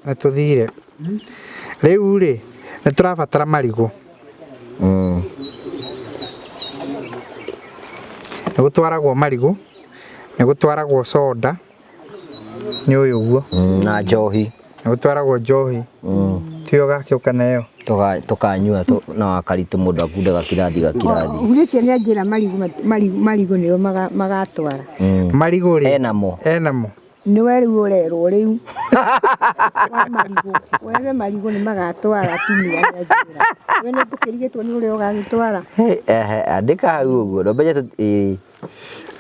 Nĩ tũthire. Rĩu rĩ, nĩ tũrabatara marigũ. Nĩ gũtwaragwo marigũ, nĩ gũtwaragwo soda, nĩ ũyũ ũguo.
Na njohi.
Nĩ gũtwaragwo njohi. Tiyo gakĩũka nayo.
Tũkanyua na Wakaritũ mũndũ akundaga kirathi gakirathi.
Hurĩtie nĩ anjĩra marigũ nĩo magatwara.
Marigũ rĩ?
Enamo.
Enamo.
Nĩwe rĩu ũrerwo rĩu. Wa marigũ. Wethe marigũ nĩ magatwara atumia nĩ anjĩra. We nĩ ngũkĩrigĩtwo nĩ ũrĩa ũgagĩtwara.
Ehe, andĩka hau ũguo. Ndũmenye ĩĩ.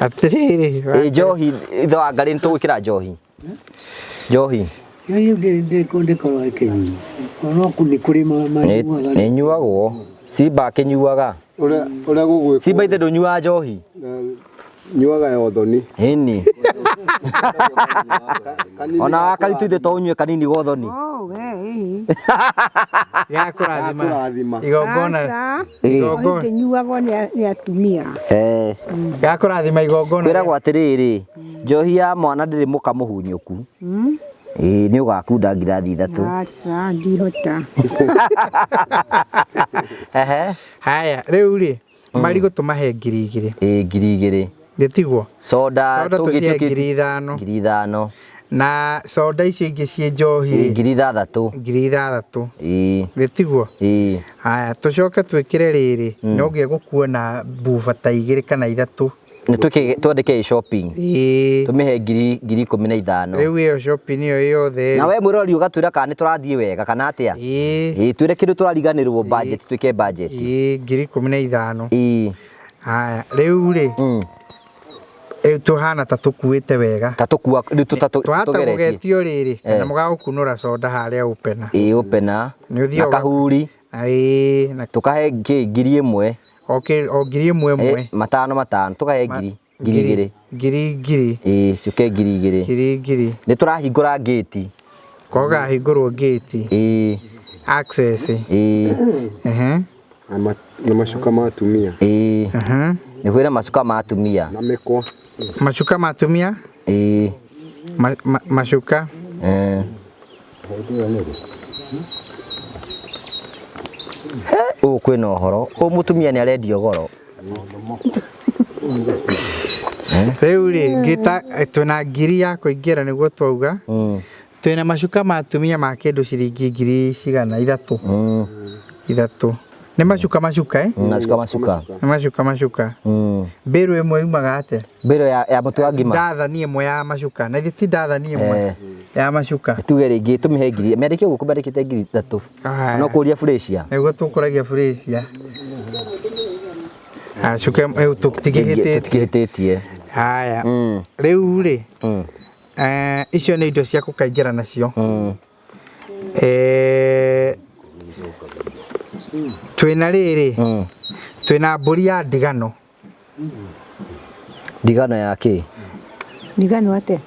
Atĩrĩrĩ,
Ĩ njohi, ithe wa Ngai nĩ tũgwĩkĩra njohi. Njohi.
Rĩu ndĩkorwo ĩkĩnyuo. No nĩ kũrĩ manyuaga.
Nĩ nyuagwo. Simba akĩnyuaga.
Ũrĩa gũgwĩkwo.
Simba ithe ndũnyuaga njohi?
Nyuaga ya ũthoni.
Ĩni. Ona Wakaritũ ithe to ũnyue kanini ga ũthoni.
Oh, we, ĩĩ.
Ya kũrathima.
Kũrathima.
Igongona.
Aca.
Igongona.
Ĩnyuagwo nĩ atumia.
Ya kũrathima igongona.
Kwĩragwo atĩrĩrĩ, njohi ya mwana ndĩrĩ mũka mũhunyũku. Ĩĩ nĩ ũgakunda ngirathi ithatũ.
Aca ndihota.
Ehe.
Haya, rĩu rĩ, marigũ tũmahe 2,000.
Ĩĩ 2,000.
Gĩtiguo?
Soda
Soda tũcihe 5,000.
5,000.
Na soda icio ingĩ ciĩ njohi
Ĩĩ
rĩ,
6,000.
6,000.
Ĩĩ.
Gĩtiguo?
Ĩĩ.
Haya, tũcoke twĩkĩre rĩrĩ, no nginya gũkuo na buba ta igĩrĩ kana ithatũ.
Nĩ twĩke twandĩke ĩ shopping.
Ĩĩ.
Tũmĩhe 15,000.
Rĩu ĩyo shopping ĩyo yothe
Na
rĩ.
we mwĩrori ũgatwĩra kana nĩ tũrathiĩ wega kana atĩa?
Ĩĩ.
Ĩĩ twĩre kĩndũ tũrariganĩrwo budget twĩke budget.
Ĩĩ, 15,000.
Ĩĩ.
Haya, rĩu rĩ, rĩu tũhana ta tũkuĩte wega.
Ta tũkua rĩu
Twahota
tũgeretie.
gũgetio rĩrĩ,
Eh.
na mũgagũkunũra soda harĩa opener.
Ĩĩ opener.
Nĩ ũthiaga
Na
ũga-
kahuri.
Ĩĩ, na
Tũkahe kĩ 1,000.
o 1,000 ĩmwe.
Matano matano tũkahe 2,000.
Ngiri ngiri.
Ĩĩ ciũke 2,000.
Ngiri ngiri.
Nĩ tũrahingũra ngĩti.
Kogahingũrwo ngĩti.
Ĩĩ.
Access.
Ĩĩ.
Ehe.
Na macuka ma atumia.
Ĩĩ. Nĩ kwĩna macuka ma atumia.
Na mĩkwa.
Macuka ma atumia?
Ĩĩ.
Macuka.
Ũũ kwĩna ũhoro. Ũũ mũtumia nĩ arendio goro.
Rĩu rĩ, ngĩta twĩna ngiri ya kũingĩra nĩguo twauga. Twĩna macuka ma atumia ma kĩndũ ciringi ngiri cigana ithatũ. Ithatũ. Nĩ macuka macuka eh?
Macuka macuka.
Nĩ macuka macuka. Mbĩrũ ĩmwe yumaga atĩa?
Mbĩrũ ya mũtu wa ngima.
Ndathani ĩmwe ya macuka. Na ithe ti ndathani ĩmwe ya macuka.
Tuge rĩngĩ tũmĩhe ngiri. Mĩandĩke ũguo kũmĩandĩkĩte 3,000. No kũria Furacia.
Nĩguo tũkũragia Furacia. Cuka rĩu tũtikĩhĩtĩtie.
Tũtikĩhĩtĩtie.
Haya. Rĩu rĩ, icio nĩ indo cia gũkaingĩra nacio. Twĩna rĩrĩ, twĩna mbũri ya ndigano.
Ndigano ya kĩ?
Ndigano atĩa?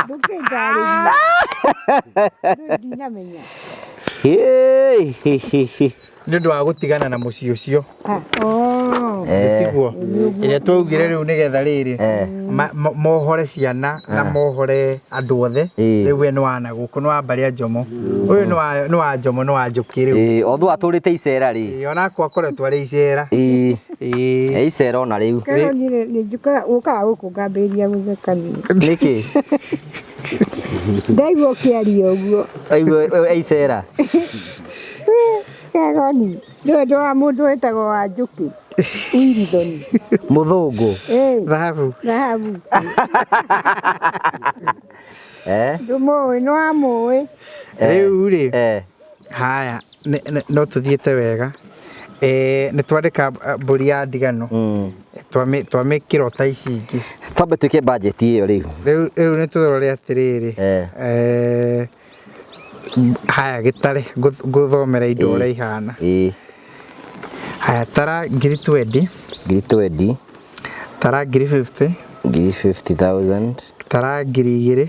Ndũkĩnjarĩrie. Ndinamenya.
Nĩ ũndũ wa gũtigana na mũciĩ ũcio.
Tiguo.
Ĩrĩa twaugire rĩu nĩgetha rĩrĩ mohore ciana na mohore andũ othe. Rĩu we nĩ wa na gũkũ nĩ wa mbarĩ ya Njomo. Ũyũ nĩ wa Njomo nĩ wa Njũkĩ rĩu.
Although atũrĩte icera rĩ.
Onakwa akoretwo arĩ icera.
Ĩĩ. Icera ona rĩu.
Kero niĩ nĩ njũkaga ũkaga gũkũ ngambĩrĩria gũtheka niĩ.
Nĩkĩ?
Ndaigua ũkĩaria ũguo.
Aigua icera.
Kegoni, nĩwe wa mũndũ wĩtagwo wa Njũkĩ. Wilson.
Mũthũngũ.
Thahabu.
Thahabu. Ndũmũĩ, nĩ wamũĩ.
Rĩu rĩ, haya, no tũthiĩte wega. Nĩ twandĩka mbũri ya ndigano. Twamĩkĩra ta ici ingĩ.
Twambe twĩke budget ĩyo rĩu.
Rĩu nĩ tũrore atĩrĩrĩ. Haya gĩtare ngũthomera indo ũrĩa ihana. Haya tara 20,000.
20,000.
Tara 50,000.
50,000.
Tara 2,000.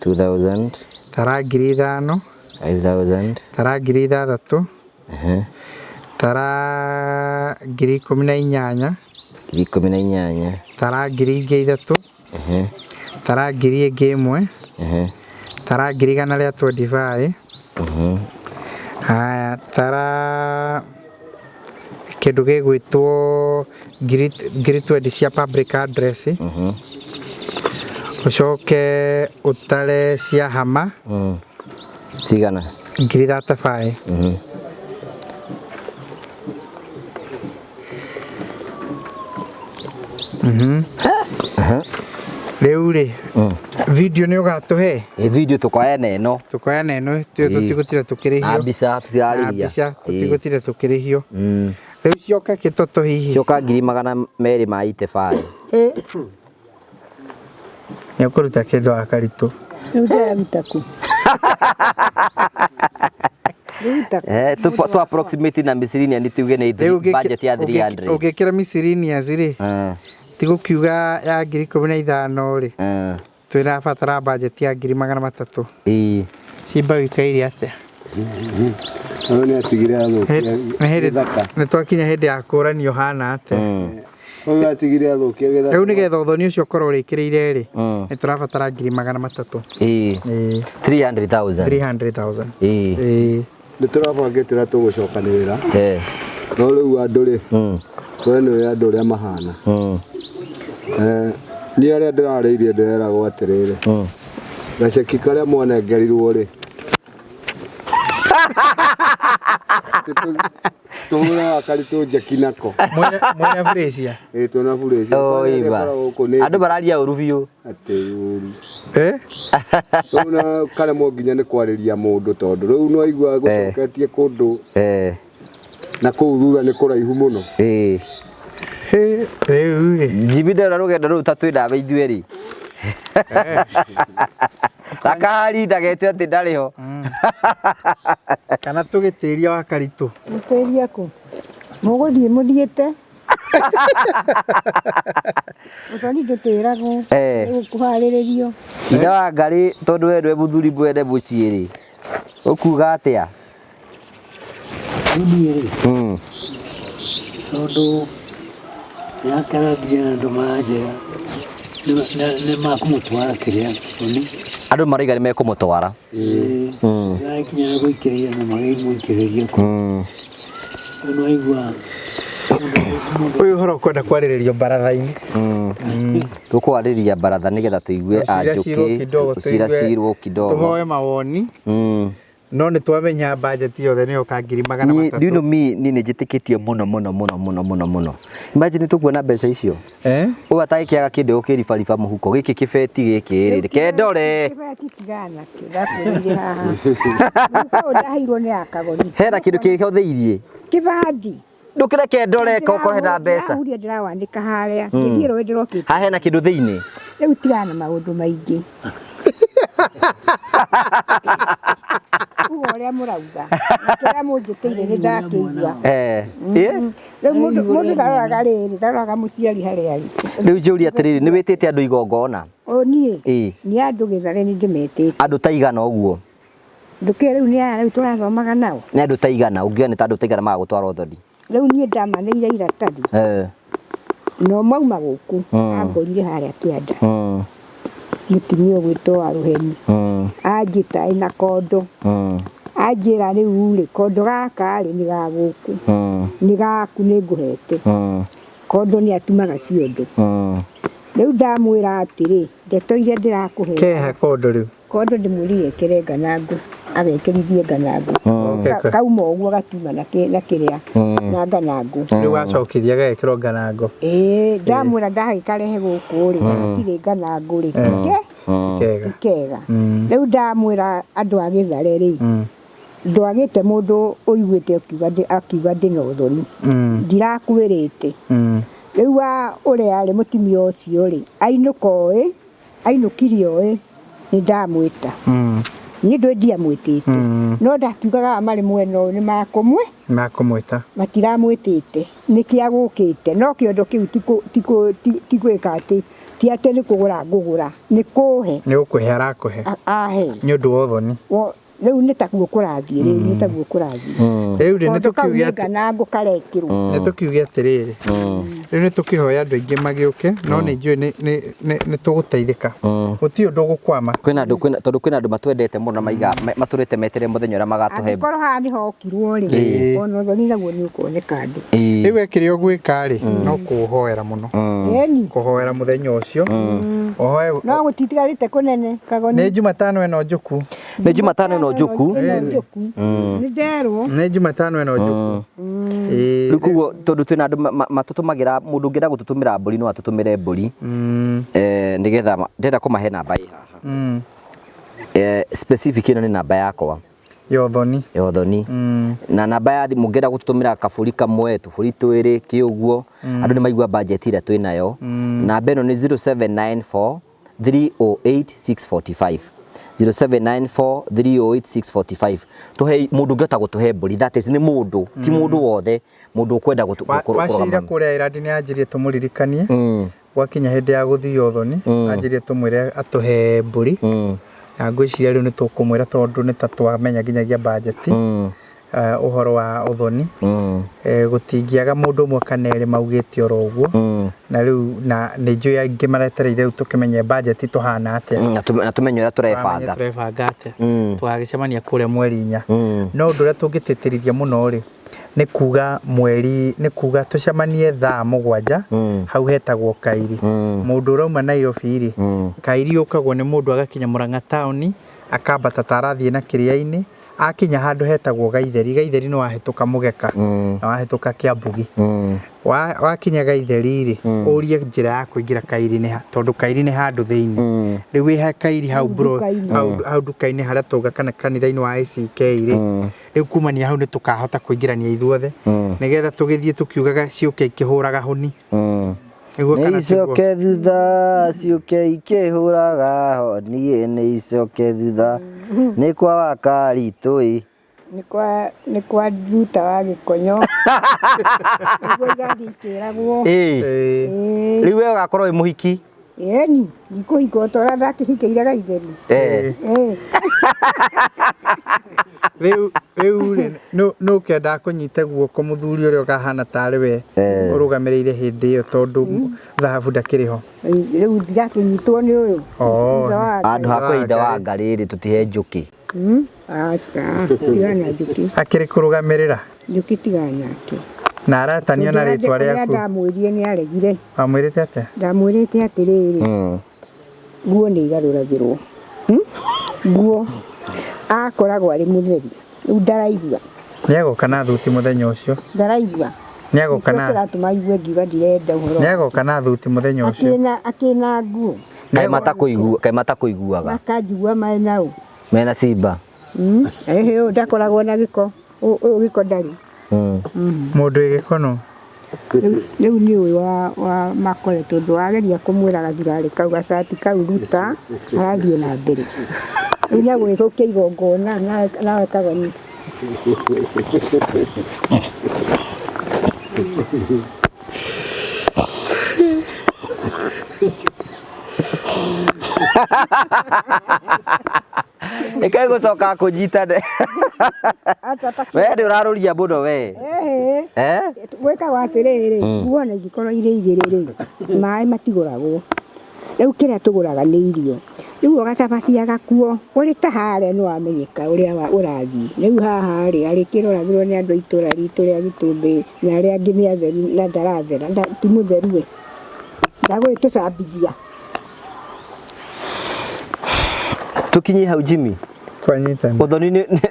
2,000.
Tara 5,000.
5,000.
Tara 6,000. Tara 18,000.
18,000.
Tara 3,000. Tara 1,000. Tara 125,000. Haya tara kĩndũ gĩgwĩtwo 20,000 cia public address. Ũcoke ũtare cia hama.
Cigana?
35,000. Rĩu rĩ, video nĩ ũgatũhe?
Video tũkoya na ĩno.
Tũkoya na ĩno, tũtigũtinda tũkĩrĩhio.
Na mbica tũtirarĩhia.
Na mbica tũtigũtinda tũkĩrĩhio. Rĩu cioka kĩtoto hihi.
Cioka 285,000.
Nĩ ũkũruta kĩndũ wa karitũ.
Rĩu ndĩraruta kũ?
Tu approximate na miscellaneous tuge nĩ budget ya 300.
Ũngĩkĩra miscellaneous rĩ, tigũkiuga ya 15,000 rĩ, twĩrabatara budget ya 300,000.
Ĩĩ.
Simba wĩikaire atĩa?
Ũyũ nĩ atigire athũkia gĩthaka.
Nĩ twakinya hĩndĩ ya kũũranio hana atĩa.
Ũyũ atigire athũkia gĩthaka.
Rĩu nĩgetha ũthoni ũcio ũkorwo ũrĩkĩrĩire rĩ, nĩ tũrabatara 300,000.
Ĩĩ.
Ĩĩ.
300,000.
300,000.
Ĩĩ.
Ĩĩ.
Nĩ tũrabangĩte ũrĩa tũgũcokanĩrĩra.
Eh.
No rĩu andũ rĩ, we nĩ ũĩ andũ ũrĩa mahana. Niĩ arĩa ndĩrarĩirie ndĩreragwo atĩrĩrĩ, gaceki karĩa mwanengerirwo rĩ, tũhũraga karitũ njeki nako.
Mwĩna Furacia?
Ĩĩ twĩna Furacia.
Oiba. Andũ mararia ũru biũ.
Atĩ ũru.
Eh?
Rĩu na karemwo nginya nĩ kwarĩria mũndũ tondũ rĩu no aigua gũcoketie kũndũ na kũu thutha nĩ kũraihu mũno.
Ĩĩ.
Rĩu rĩ.
Jimmy ndĩrona rũgendo rũu ta twĩ nawe ithuĩ rĩ. Gakari ndagete atĩ ndarĩ ho.
Kana tũgĩtĩria wa karitũ.
Mũtĩrie kũ? Mũgũthiĩ mũthiĩte. Ũthoni ndũtĩragwo. Nĩgũkũharĩrĩrio.
Ithe wa Ngarĩ tondũ we nĩwe mũthuri mwene mũciĩ rĩ, ũkuga atĩa?
Rĩu niĩ rĩ, tondũ nĩakara nginya andũ maranjĩra nĩ makũmũtwara kĩrĩa ũni.
Andũ marauga nĩ mekũmũtwara.
Nĩarakinya na gũikĩrĩria na magĩmũikĩrĩria kũ. Rĩu nĩwaigua
Ũyũ ũhoro ũkwenda kwarĩrĩrio baratha-inĩ.
Tũkwarĩria baratha nĩgetha tũigue
Tũciracirwo
anjũkĩ,
kidogo,
tũciracirwo kidogo.
Tũhoe mawoni. No nĩ twamenya budget yothe nĩ yoka ngiri magana
Niĩ,
matatũ.
do you know me, niĩ nĩ njĩtĩkĩtie mũno mũno mũno mũno mũno mũno. Imagine tũkuona mbeca icio.
Eh?
Ũguo atagĩkĩaga kĩndũ gũkĩribariba mũhuko gĩkĩ kĩbeti gĩkĩ rĩ, reke ndore.
Kĩbeti tigana nakĩo ndakwĩrĩire haha. Mũhuko ũyũ ndaheirwo nĩ akagoni.
Hena kĩndũ kĩhotheirie.
Kĩbandi.
Ndũkĩreke ndore okorwo hena mbeca.
Ndĩrahuria ndĩrawanĩka harĩa. Ngĩthiĩ rũĩ ndĩrokĩte.
Haha hena kĩndũ thĩinĩ.
Rĩu tigana na maũndũ maingĩ. Uga ũrĩa mũrauga. Na kĩrĩa mũnjĩtĩire nĩ ndakĩigua.
Eh.
Rĩu mũndũ ndaroraga rĩrĩ, ndaroraga mũciari harĩa arĩ.
Rĩu njũrie atĩrĩrĩ, nĩ wĩtĩte andũ igongona?
O niĩ?
Ĩĩ.
Nĩ andũ gĩthare nĩ ndĩmetĩte.
Andũ ta igana ũguo?
Ndũkĩũĩ rĩu nĩ aya rĩu tũrathomaga nao?
Nĩ andũ ta igana, ũngiuga nĩ ta andũ ta igana magagũtwara ũthoni?
Rĩu niĩ ndamaneire iratathi. No mauma gũkũ, angorire harĩa kĩanda. Mũtumia ũgwĩtwo wa Rũheni. Anjĩta ĩna kondo. Anjĩra rĩu rĩ, kondo gaka rĩ nĩ ga gũkũ. Nĩ gaku nĩ ngũhete. Kondo nĩ atumaga ciondo. Rĩu ndamwĩra atĩrĩ, ndeto iria ndĩrakũhe.
Keha kondo rĩu?
Kondo ndĩmwĩrire ekĩre nganangũ, agekĩrithie nganangũ. Kauma ũguo gakiuma na kĩrĩa, na nganangũ.
Rĩu wacokithia gagekĩrwo nganangũ.
Ĩĩ, ndamwĩra ndagĩkarehe gũkũ rĩ, gatirĩ nganangũ rĩ.
Ti
kega. Rĩu ndamwĩra andũ a Gĩthare rĩ, ndwagĩte mũndũ ũiguĩte akiuga ndĩna ũthoni. Ndirakwĩrĩte. Rĩu wa ũrĩa arĩ mũtumia ũcio rĩ, ainũka oĩ, ainũkire oĩ, nĩ ndamwĩta. Niĩ ndũĩ ndiamwĩtĩte. No ndakiugaga aya marĩ mwena ũyũ nĩ makũmwe.
Makũmwĩta.
Matiramwĩtĩte. Nĩkĩ agũkĩte. No kĩondo kĩu ti gwĩka atĩ, ti atĩ nĩ kũgũra ngũgũra, nĩ kũhe.
Nĩ gũkũhe arakũhe.
Ahe.
Nĩ ũndũ wa ũthoni.
Rĩu nĩ taguo kũrathiĩ, rĩu nĩ taguo kũrathiĩ.
Rĩu rĩ, nĩ
Kondo kau
tũkiuge
nĩ
atĩ
nganangũ karekĩrwo.
Nĩ tũkiuge atĩrĩrĩ. Rĩu nĩ tũkĩhoya andũ aingĩ magĩũke, no nĩ njũĩ nĩ tũgũteithĩka. Gũtirĩ ũndũ ũgũkwama.
Kwĩna andũ, kwĩna, tondũ kwĩna andũ matwendete mũno na matũrĩte meterere mũthenya ũrĩa magatũhe.
Angĩkorwo haha nĩho okirwo rĩ, ona ũthoni naguo nĩ ũkuoneka andũ.
Rĩu we kĩrĩa ũgwĩka rĩ, no kũhoera mũno.
Ĩni.
Kũhoera mũthenya ũcio. Ũhoe.
No gũtitigarĩte kũnene, Kagoni.
Nĩ Jumatano ĩno njũku.
Nĩ Jumatano ĩno njũku.
Ĩno njũku. Nĩ nderwo.
Nĩ Jumatano ĩno njũku.
Rĩu koguo tondũ twĩna andũ matũtũmagĩra, mũndũ ũngĩenda gũtũtũmĩra mbũri no atũtũmĩre mbũri. Nĩgetha ndĩrenda kũmahe namba ĩ haha. Specific ĩno nĩ namba yakwa.
Ya ũthoni.
Ya ũthoni. Na namba ya thimũ ũngĩenda gũtũtũmĩra kabũri kamwe, tũbũri twĩrĩ, kĩ ũguo, andũ nĩ maigua budget ĩrĩa twĩnayo. Namba ĩno nĩ 0794 308 645. 0794 308 645. Tũhe mũndũ ũngĩhota gũtũhe mbũri, that is nĩ mũndũ, ti mũndũ wothe, mũndũ ũkwenda
Wacira
kũrũgama.
kũrĩa Irandi nĩ anjirie tũmũririkanie. Gwakinya hĩndĩ ya gũthio ũthoni, anjirie tũmwĩre atũhe mbũri. Na ngwĩciria rĩu nĩ tũkũmwĩra tondũ nĩ ta twamenya nginyagia budget. Ũhoro wa ũthoni, gũtingĩaga mũndũ ũmwe kana erĩ maugĩte oro ũguo. Na rĩu na nĩ njũĩ aingĩ maretereire rĩu tũkĩmenye budget tũhana atĩa.
Na tũmenye ũrĩa tũrebanga.
Tũrebanga atĩa. Tũgagĩcemania kũrĩa mweri 4. No ũndũ ũrĩa tũngĩtĩtĩrithia mũno rĩ, nĩ kuga mweri, nĩ kuga tũcemanie thaa 7 hau hetagwo Kairi. Mũndũ ũrauma Nairobi rĩ, Kairi yũkagwo nĩ mũndũ agakinya Murang'a taũni, akambata ta arathiĩ na kĩrĩa-inĩ, akinya handũ hetagwo Gaitheri. Gaitheri nĩ wahĩtũka Mũgeka, na wahĩtũka Kĩambugi. Wakinya Gaitheri rĩ, ũrie njĩra ya kũingĩra Kairi nĩ ha, tondũ Kairi nĩ handũ thĩinĩ. Rĩu wĩ Kairi hau bro, hau nduka-inĩ harĩa tũga kana kanitha-inĩ wa ACK rĩ, rĩu kumania hau nĩ tũkahota kũingĩrania ithuothe, nĩgetha tũgĩthiĩ tũkiugaga ciũke ikĩhũraga honi. Nĩguo
Nĩ
kana tiguo?
icoke thutha ciũke ikĩhũraga honi, nĩ icoke thutha nĩ kwa Wakaritũ ĩ.
Nĩ kwa Nduta wa Gĩkonyo. Nĩguo irathiĩ ikĩragwo.
Rĩu we ũgakorwo wĩ mũhiki?
Ĩni, ndikũhika o ta ũrĩa ndakĩhikĩire Gaitheri.
Rĩu rĩ, nũ ũkĩendaga kũnyita guoko mũthuri ũrĩa ũkahana tarĩ we ũrũgamĩrĩire hĩndĩ ĩyo, tondũ thahabu ndakĩrĩ ho?
Rĩu ndakĩnyitwo nĩ ũyũ.
Handũ ha kũhinda wa ngarĩ rĩ, tũtihe njũkĩ.
Aca, tigana njũkĩ.
Akĩrĩ kũrũgamĩrĩra?
Njũkĩ tigana nake.
Na aratanio na rĩtwa rĩaku?
Ndamwĩrire nĩ aregire.
Wamwĩrĩte atĩa?
Ndamwĩrĩte atĩrĩrĩ, nguo nĩ igarũragĩrwo. Nguo akoragwo arĩ mũtheru. Rĩu ndaraigua.
Nĩegũka na thuti mũthenya ũcio.
Ndaraigua.
Nĩegũka na
kĩratũma aigue ngiuga ndirenda ũhoro.
Nĩegũka na thuti mũthenya ũcio.
Akĩna nguo.
Kaĩ matakũiguaga.
Makanjigua me nao.
Mena simba.
Ũyũ ndakoragwo na gĩko. Ũyũ gĩko ndarĩ.
Mũndũ wĩ gĩko nũ?
Rĩu nĩ ũyũ wa makore, tondũ wageria kũmwĩra gathurarĩ kau gacati kau ruta, arathiĩ na mbere. Rĩu nĩ agũgĩthũkia igongona nawe kagoni.
Ĩkaĩ gũcoka kũnyitane. We nĩ ũrarũria mũno we.
Gwĩkagwo atĩrĩrĩ, nguo na ingĩkorwo irĩ igĩrĩ rĩ, maĩ matigũragwo. Rĩu kĩrĩa tũgũraga nĩ irio. Rĩu ũgacabacia gakuo, ũrĩ ta harĩa nĩ wamenyeka ũrĩa ũrathiĩ. Rĩu haha rĩ, arĩkĩroragĩrwo nĩ andũ a itũra ritũ rĩa Gĩtũmbĩ na arĩa angĩ nĩ atheru na ndarathera, ti mũtheru we. Ndagũgĩtũcambithia.
Tũkinyie hau Jimmy.
Twanyitana.
Ũthoni nĩ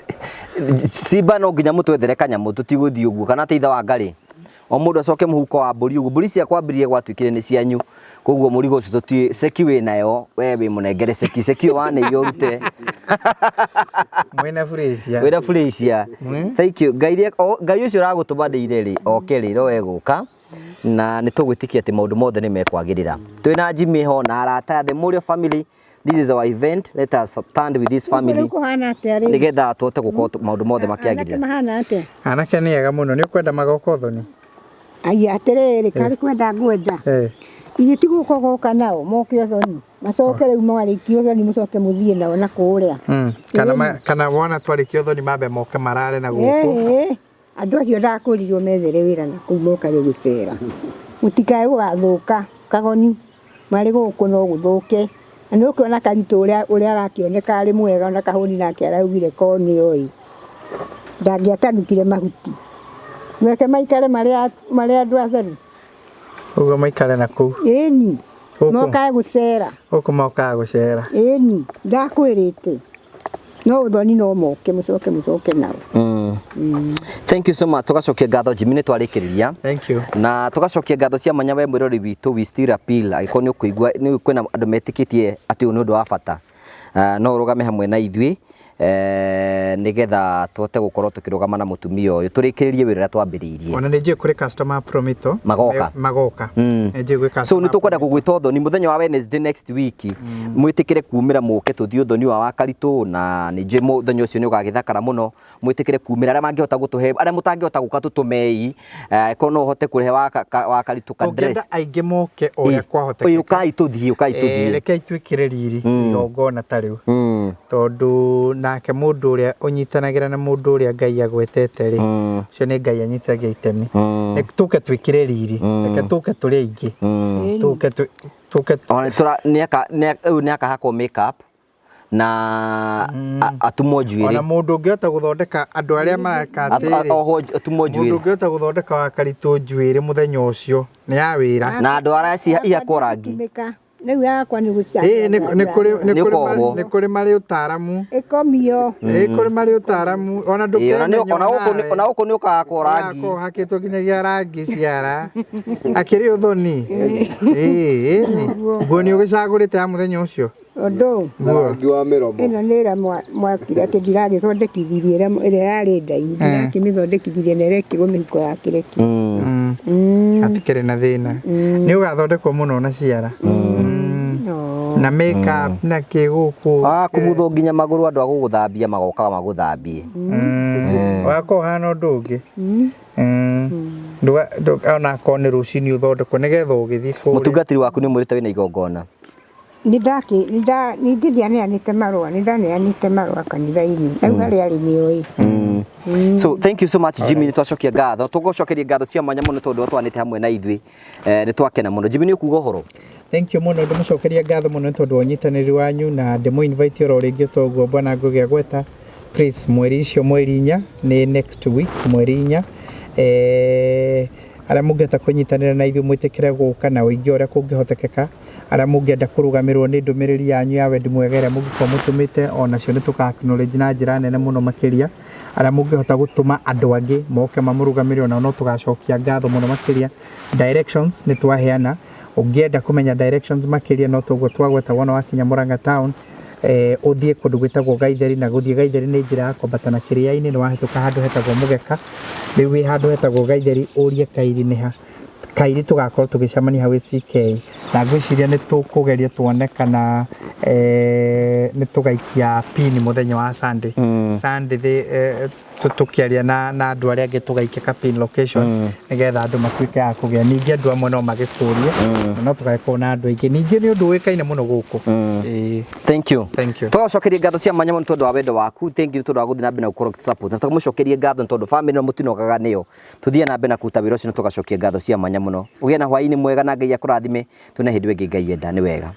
simba no nginya mũtwethere kanyamũ, tũtigũthiĩ ũguo kana atĩ ithe wa ngarĩ. O mũndũ acoke mũhuko wa mbũri ũguo. Mbũri cia kwambĩrĩria gwatuĩkire nĩ cianyu. Koguo mũrigo ũcio tũtiĩ, ceki wĩ nayo, we wĩ mũnengere ceki. Ceki ĩyo wanĩiyo ũrute.
Mwĩna burĩcia.
Wĩna burĩcia. Thank you. Ngai ũcio ũragũtũmanĩire rĩ, oke rĩ, no egũka. Na nĩ tũgwĩtĩkia atĩ maũndũ mothe nĩ mekwagĩrĩra. Twĩna Jimmy ho na arata, the Mũrĩo family. This is our event. Let us stand with this family. Nĩgetha tũhote gũkorwo maũndũ mothe makĩagĩrĩra.
Anake mahana atĩa?
Anake nĩ ega mũno. Nĩ ũkwenda magoka ũthoni?
Aya, atĩrĩrĩ, karĩ kwenda ngwenda. Ithuĩ ti gũka ũgoka nao, moke ũthoni. Macoke rĩu mwarĩkia ũthoni mũcoke mũthiĩ nao na kũrĩa.
Kana wona twarĩkia ũthoni mambe moke marare na gũkũ.
Andũ acio ndakũrirwo methere wĩra na kũu mokage gũcera. Mũtikae gũgathũka kagoni marĩ gũkũ no gũthũke. Na nĩ ũkĩona Karitũ ũrĩa arakĩoneka arĩ mwega ona Kahũni nake araugire ko nĩ oĩ. Ndangĩatanukire mahuti. Reke maikare marĩ andũ atheru.
Ũguo maikare na kũu.
Ĩni. Mokae gũcera.
Gũkũ mokaga gũcera.
Ĩni, ndakwĩrĩte. No ũthoni no moke mũcoke mũcoke nao.
Thank you so much. Tũgacokia ngatho Jimmy, nĩ twarĩkĩrĩria.
Thank you.
Na tũgacokia ngatho cia mwanya we mwĩrori witũ, we still appeal. Angĩkorwo nĩ ũkũigua nĩ kwĩna andũ metĩkĩtie atĩ ũyũ nĩ ũndũ wa bata. No ũrũgame hamwe na ithuĩ nĩgetha tũhote gũkorwo tũkĩrũgama na mũtumia ũyũ, tũrĩkĩrĩrie wĩra ũrĩa twambĩrĩirie.
Ona nĩ njũĩ kũrĩ customer Promito
magoka.
Magoka. Nĩ njũĩ gwĩ customer.
So nĩ tũkwenda gũgwĩta ũthoni mũthenya wa Wednesday next week. Mwĩtĩkĩre kumĩra mũke tũthiĩ ũthoni wa Wakaritũ, na nĩ njũĩ mũthenya ũcio nĩ ũgagĩthakara mũno. Mwĩtĩkĩre kumĩra, arĩa mangĩhota gũtũhe, arĩa mũtangĩhota gũka tũtũmei, korwo no ũhote kũrehe Wakaritũ ka dress.
Tũngĩenda aingĩ moke ũrĩa kwahotekeka.
Ũkai tũthiĩ, ũkai tũthiĩ.
Rekei twĩkĩre riri igongona ta rĩu. Tondũ nake mũndũ ũrĩa ũnyitanagĩra na mũndũ ũrĩa Ngai agwetete rĩ, ũcio nĩ Ngai anyitagia itemi. Reke tũke twĩkĩre riri, reke tũke tũrĩ aingĩ, tũke tũke.
Ona nĩtũra nĩaka rĩu nĩakahakwo makeup na atumwo
Ona
njuĩrĩ.
mũndũ ũngĩhota gũthondeka andũ arĩa mareka atĩrĩ,
Ohwo atumwo
mũndũ
njuĩrĩ.
ũngĩhota gũthondeka wa karitũ njuĩrĩ mũthenya ũcio nĩ ya wĩra.
Na andũ arĩa ihakwo rangi.
Tumĩka. Rĩu yakwa nĩ
Ĩĩ, nĩ nĩ kũrĩ nĩ
Nĩ
kũrĩ
ũkohwo.
nĩ kũrĩ marĩ ũtaaramu.
Ĩkomio.
Ĩĩ, kũrĩ marĩ ũtaaramu ona
Ĩĩ, ona
ndũkemenya
ona gũkũ ona gũkũ nĩ ũkahakwo rangi.
Ũgakorwo hakĩtwo nginyagia rangi ciara akĩrĩ ũthoni. Ĩĩ, ĩni nguo nĩ ũgĩcagũrĩte ya mũthenya ũcio?
Ũndũ
Nguo.
Rangi wa mĩromo.
Ĩno nĩ ĩrĩa mwakire atĩ ndiragĩthondekithirie ĩrĩa yarĩ ndaihu, ndirakĩmĩthondekithirie na ĩrekĩrwo mĩhuko ya kĩreki.
Hatikĩrĩ na thĩna, nĩ ũgathondekwo mũno na ciara na makeup na kĩ gũkũ.
Ah, kumuthwo nginya magũrũ, andũ a gũgũthambia magokaga magũthambie.
Ũgakorwo ũhana ũndũ ũngĩ. Ona akorwo nĩ rũcinĩ ũthondekwo nĩgetha ũgĩthiĩ kũrĩa.
Mũtungatĩri waku nĩ mwĩrĩte wĩna igongona?
Ningĩ ndianeanĩte marũa, nĩ ndaneanĩte marũa kanitha-inĩ rĩu harĩa arĩ nĩoĩ.
So thank you so much, Jimmy, nĩ twacokia ngatho, tũgũcokeria ngatho cia mwanya mũno tondũ watwanĩte hamwe na ithuĩ. Nĩ twakena mũno. Jimmy, nĩ ũkuga ũhoro?
Thank you mũno, ndĩmũcokeria ngatho mũno nĩ tondũ wa ũnyitanĩri wanyu na ndĩmũ invite oro rĩngĩ toguo bwana Ngugi agweta, please, mweri icio mweri 4 nĩ next week, mweri 4, arĩa mũngĩhota kũnyitanĩra na ithuĩ mwĩtĩkĩre gũka na ũingĩ ũrĩa kũngĩhotekeka, arĩa mũngĩenda kũrũgamĩrĩrwo nĩ ndũmĩrĩri yanyu ya wendi mwega ĩrĩa mũngĩkorwo mũtũmĩte, onacio nĩ tũka acknowledge na njĩra nene mũno makĩria. Arĩa mũngĩhota gũtũma andũ angĩ moke mamũrũgamĩrĩre, onao no tũgacokia ngatho mũno makĩria. Directions nĩ twaheana, ũngĩenda kũmenya directions makĩria no toguo twagweta, wona wakinya Murang'a town, ũthiĩ kũndũ gwĩtagwo Gaitheri, na gũthiĩ Gaitheri nĩ njĩra ya kwambata na kĩrĩa-inĩ, nĩ wahĩtũka handũ hetagwo Mũgeka, rĩu wĩ handũ hetagwo Gaitheri, ũrie Kairi nĩ ha. Kairi tũgakorwo tũgĩcemania hau ACK, na ngwĩciria nĩ tũkũgeria tuone kana nĩ tũgaikia pin mũthenya wa Sunday. Sunday tũkĩaria na andũ arĩa angĩ tũgaikia ka pin location nĩgetha andũ matuĩke a kũgĩa. Ningĩ andũ amwe no magĩkũrie na no tũgagĩkorwo na andũ aingĩ, ningĩ nĩ ũndũ ũĩkaine mũno gũkũ. Ĩĩ.
Thank you.
Thank you.
Tũgacokeria ngatho cia mwanya mũno tondũ wa wendo waku. Thank you tondũ wa gũthiĩ na mbere na gũkorwo support na tũkamũcokeria ngatho tondũ family na mũtinogaga nĩyo tũthiĩ na mbere na kũruta wĩra ũcio, na tũgacokia ngatho cia mwanya mũno. Ũgĩe na hwaĩ-inĩ mwega na Ngai akũrathime. Tuone hĩndĩ ĩngĩ Ngai enda. Nĩ wega.